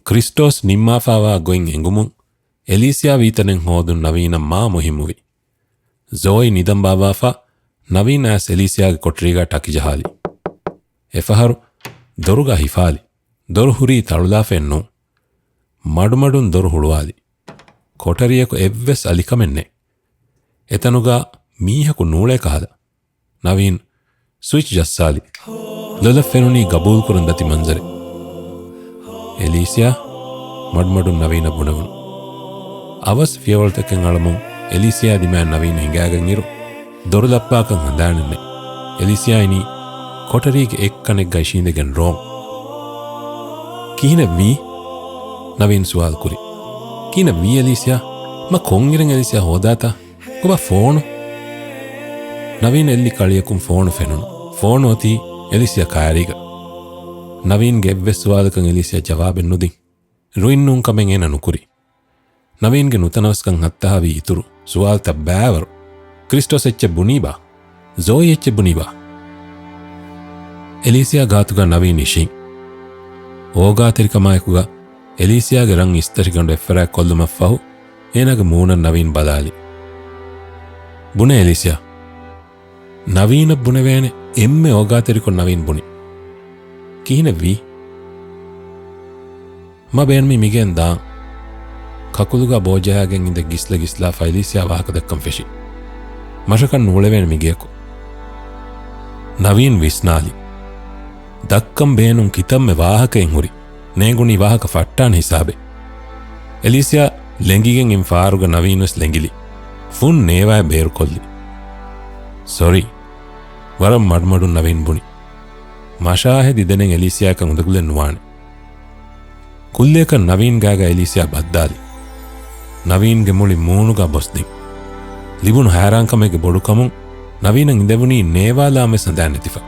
ކްރިސްޓޯސް ނިންމާފާވާ ގޮތް އެނގުމުން، އެލީސިއާ ވީތަނެއް ހޯދުން ނަވީނަށް މާ މުހިއްމުވި. ޒޯއީ ނިދަން ބާއްވާފަ، ނަވީން އައިސް އެލީސިއާގެ ކޮޓަރީގަ ޓަކި ޖަހާލި. އެފަހަރު ދޮރުގަ ހިފާލި. ދޮރު ހުރީ ތަޅުލާފައެއް ނޫން. މަޑުމަޑުން ދޮރު ހުޅުވާލި. ކޮޓަރިއަކު އެއްވެސް އަލިކަމެއް ނެތް. އެތަނުގަ މީހަކު ނޫޅޭ ކަހަލަ. ނަވީން ސުއިޗް ޖައްސާލި. ލޮލަށް ފެނުނީ ގަބޫލުކުރަން ދަތި މަންޒަރެއް. އެލީސިއާ؟ މަޑުމަޑުން ނަވީނަށް ބުނެވުނު. އަވަސް ފިޔަވަޅުތަކެއް އަޅަމުން އެލީސިއާ ދިމާއިން ނަވީން ހިނގާގެން އިރު، ދޮރު ލައްޕާކަން ހަނދާނެއް ނެތް. އެލީސިއާ އިނީ ކޮޓަރީގެ އެއްކަނެއްގަ އިށީނދެގެން ރޯން. ކިހިނެއްވީ؟ ނަވީން ސުވާލު ކުރި. ކިހިނެއްވީ އެލީސިއާ؟ މަ ކޮންއިރެން އެލީސިއާ ހޯދާތަ؟ ކޮބާ ފޯނު؟ ނަވީން އެއްލި ކަޅިޔަކުން ފޯނު ފެނުނު. ފޯނު އޮތީ އެލީސިއާ ކައިރީގަ. ނަވީންގެ އެއްވެސް ސުވާލަކަށް އެލީސިއާ ޖަވާބެއް ނުދިން. ރުއިން ނޫން ކަމެއް އޭނަ ނުކުރި. ނަވީންގެ ނުތަނަވަސްކަން ހައްތަހާވީ އިތުރު ސުވާލުތައް ބައިވަރު. ކްރިސްޓޯސް އެއްޗެއް ބުނީބާ؟ ޒޯއީ އެއްޗެއް ބުނީބާ؟ އެލީސިއާ ގާތުގަ ނަވީން އިށީން. އޯގާތެރިކަމާއެކުގަ އެލީސިއާގެ ރަން އިސްތަށިގަނޑު އެއްފަރާތް ކޮށްލުމަށްފަހު، އޭނާގެ މޫނަށް ނަވީން ބަލާލި. ބުނޭ އެލީސިއާ. ނަވީނަށް ބުނެވޭނެ އެންމެ އޯގާތެރިކޮށް ނަވީން ބުނި. ކިހިނެއްވީ؟ މަ ބޭނުމީ މިގެއިން ދާން. ކަކުލުގަ ބޯޖަހާގެން އިނދެ ގިސްލަ ގިސްލާފަ އެލީސިއާ ވާހަކަ ދައްކަން ފެށި. މަށަކަށް ނޫޅެވޭނެ މިގެއަކު. ނަވީން ވިސްނާލި. ދައްކަން ބޭނުން ކިތަންމެ ވާހަކައެއް ހުރި. ނޭނގުނީ ވާހަކަ ފައްޓާނެ ހިސާބެއް. އެލީސިއާ ލެނގިގެން އިން ފާރުގަ ނަވީން ވެސް ލެނގިލި. ފުން ނޭވާއެއް ބޭރުކޮށްލި. ސޮރީ. ވަރަށް މަޑުމަޑުން ނަވީން ބުނި. މަށާ ހެދި ދެނެން އެލީސިއާއަކަށް އުނދަގުލެއް ނުވާނެ. ކުއްލިއަކަށް ނަވީން ގާގަ އެލީސިއާ ބައްދާލި. ނަވީންގެ މުޅި މޫނުގަ ބޮސްދިން. ލިބުނު ހައިރާންކަމެއްގެ ބޮޑުކަމުން ނަވީނަށް އިނދެވުނީ ނޭވާލާން ވެސް ހަނދާން ނެތިފަ.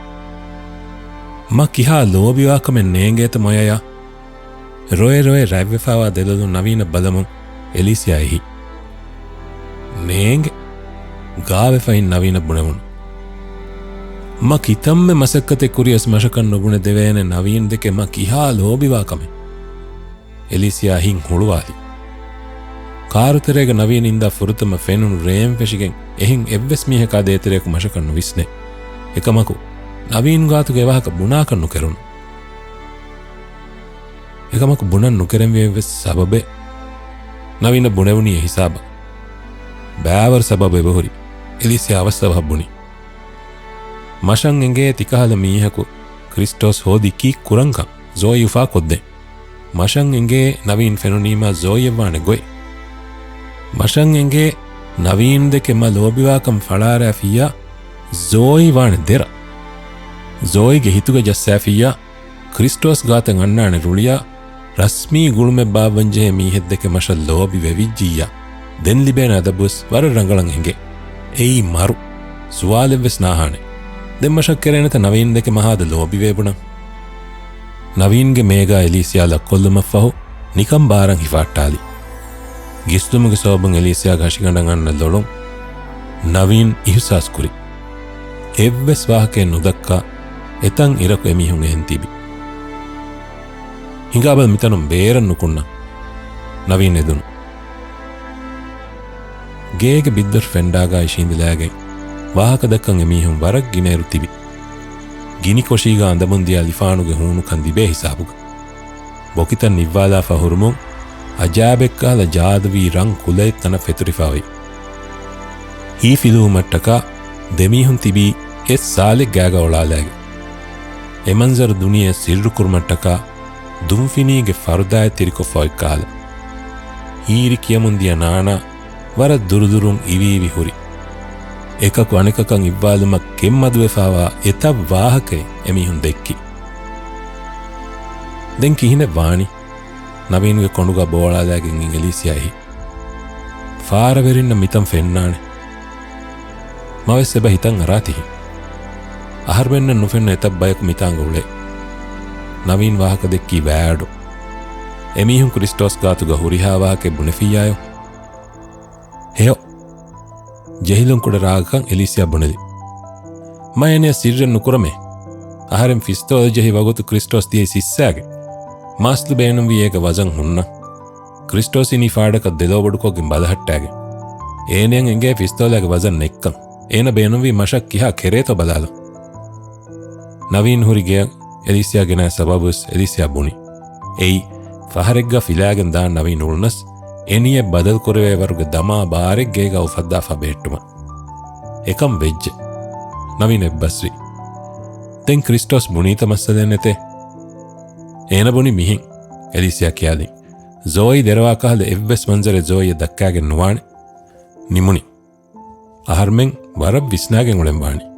މަ ކިހާ ލޯބިވާކަމެއް ނޭނގޭތަ މޮޔަޔާ؟ ރޮއެ ރޮއެ ރަތްވެފާވާ ދެލޮލުން ނަވީނަށް ބަލަމުން އެލީސިއާ އެހި. ނޭނގެ. ގާވެފައިން ނަވީނަށް ބުނެވުނު. މަ ކިތަންމެ މަސައްކަތެއް ކުރިޔަސް މަށަކަށް ނުބުނެ ދެވޭނެ ނަވީން ދެކެ މަ ކިހާ ލޯބިވާ ކަމެއް. އެލީސިއާ ހިތް ހުޅުވާލި. ކާރު ތެރޭގަ ނަވީން އިންދާ ފުރަތަމަ ފެނުނު ރޭން ފެށިގެން އެހެން އެއްވެސް މީހަކާ ދޭތެރެއަކު މަށަކަށް ނުވިސްނޭ. އެކަމަކު، ނަވީން ގާތުގެ އެވާހަކަ ބުނާކަށް ނުކެރުނު. އެކަމަކު ބުނަން ނުކެރެންވީ އެއްވެސް ސަބަބެއް. ނަވީނަށް ބުނެވުނީ އެ ހިސާބަށް. ބައިވަރު ސަބަބެއް އެބަހުރި. އެލީސިއާ އަވަސްއަވަހަށް ބުނި. މަށަށް އެނގޭ ތިކަހަލަ މީހަކު ކްރިސްޓޯސް ހޯދީ ކީއް ކުރަންކަން ޒޯއީ އުފާ ކޮށްދޭން. މަށަށް އެނގޭ ނަވީން ފެނުނީމާ ޒޯއީއަށް ވާނެ ގޮތް. މަށަށް އެނގޭ ނަވީން ދެކެ މަ ލޯބިވާކަން ފަޅާރާފިއްޔާ ޒޯއީ ވާނެ ދެރަ. ޒޯއީގެ ހިތުގަ ޖައްސާފިއްޔާ ކްރިސްޓޯސް ގާތަށް އަންނާނެ ރުޅިއާ، ރަސްމީ ގުޅުމެއް ބާއްވަންޖެހޭ މީހެއްދެކެ މަށަށް ލޯބި ވެވިއްޖިއްޔާ، ދެން ލިބޭނެ އަދަބުވެސް ވަރަށް ރަނގަޅަށް އެނގޭ. އެއީ މަރު. ސުވާލެއްވެސް ނާހާނެ. ދެން މަށަށް ކެރޭނެތަ ނަވީން ދެކެ މަހާދަ ލޯބިވޭ ބުނަން؟ ނަވީންގެ މޭގާ އެލީސިއާ ލައްކޮށްލުމަށްފަހު ނިކަން ބާރަށް ހިފާއްޓާލި. ގިސްލުމުގެ ސަބަބުން އެލީސިއާގެ ހަށިގަނޑަށް އަންނަ ލޮޅުން ނަވީން އިހުސާސްކުރި. އެއްވެސް ވާހަކައެއް ނުދައްކާ އެތަން އިރަކު އެމީހުން އެހެން ތިބި. ހިނގާބަލަ މިތަނުން ބޭރަށް ނުކުންނަ. ނަވީން އެދުނު. ގޭގެ ބިއްދަރު ފެންޑާގާ އިށީނދިލާގެން ވާހަކަ ދައްކަން އެމީހުން ވަރަށް ގިނައިރު ތިބި. ގިނިކޮށީގާ އަނދަމުންދިޔަ ލިފާނުގެ ހޫނުކަން ލިބޭ ހިސާބުގަ. ބޮކިތައް ނިއްވާލާފަ ހުރުމުން އަޖާބެއްކަހަލަ ޖާދުވީ ރަން ކުލައެއް ތަނަށް ފެތުރިފަ އޮތް. ހީފިލުވުމަށްޓަކާ ދެމީހުން ތިބީ އެއް ސާލެއް ގާގަ އޮޅާލާގެ. އެ މަންޒަރު ދުނިޔެ ސިއްރުކުރުމަށްޓަކާ ދުންފިނީގެ ފަރުދާއެއް ތިރިކޮށްފަ އޮތްކަހަލަ. ހީރި ކިޔަމުންދިޔަ ނާނާ ވަރަށް ދުރުދުރުން އިވީވި ހުރި. އެކަކު އަނެކަކަށް އިއްވާލުމަށް ކެތްމަދުވެފާވާ އެތައް ވާހަކައެއް އެމީހުން ދެއްކި. ދެން ކިހިނެއް ވާނީ؟ ނަވީންގެ ކޮނޑުގަ ބޯޅާލާގެން އިން އެލީސިއާ އެހި. ފާރަވެރިންނަށް މިތަން ފެންނާނެ. މަވެސް އެބަ ހިތަށް އަރާތިހި. އަހަރުމެންނަށް ނުފެންނަ އެތައް ބަޔަކު މިތާނގަ އުޅޭ. ނަވީން ވާހަކަ ދެއްކީ ވައި އަޑު. އެމީހުން ކްރިސްޓޯސް ގާތުގަ ހުރިހާ ވާހަކައެއް ބުނެފިއްޔާޔޯ؟ ހެޔޮ. ޖެހިލުން ކުޑަ ރާގަކަށް އެލީސިއާ ބުނެލި. މަ އޭނަޔަށް ސިއްރެއް ނުކުރަމޭ. އަހަރެން ފިސްތޯލަ ޖެހި ވަގުތު ކްރިސްޓޯސް ދިޔައީ ސިއްސާގެ. މާސްލު ބޭނުންވީ އޭގެ ވަޒަން ހުންނަ. ކްރިސްޓޯސް އިނީ ފާޑަކަށް ދެލޯބޮޑުކޮށްގެން ބަލަހައްޓާގެން. އޭނަޔަށް އެނގޭ ފިސްތޯލާގެ ވަޒަން ނެއްކަން. އޭނަ ބޭނުންވީ މަށަށް ކިހާ ކެރޭތޯ ބަލާލަން. ނަވީން ހުރި ގެޔަށް އެލީސިޔާ ގެނައި ސަބަބުވެސް އެލީސިޔާ ބުނި. އެއީ، ފަހަރެއްގަ ފިލާގެން ދާން ނަވީން އުޅުނަސް، އެ ނިޔަތް ބަދަލު ކުރެވޭ ވަރުގެ ދަމާ ބާރެއް ގޭގަ އުފައްދާފަ ބެހެއްޓުމަށް. އެކަން ވެއްޖެ. ނަވީން އެއްބަސްވި. ދެން ކްރިސްޓޯސް ބުނީތަ މައްސަލައެއް ނެތޭ. އޭނަ ބުނި މިހެން، އެލީސިޔާ ކިޔާލި. ޒޯއީ ދެރަވާ ކަހަލަ އެއްވެސް މަންޒަރެއް ޒޯއީއަށް ދައްކާގެން ނުވާނެ. ނިމުނި. އަހަރުމެން ވަރަށް ވިސްނާގެން އުޅެން ވާނީ.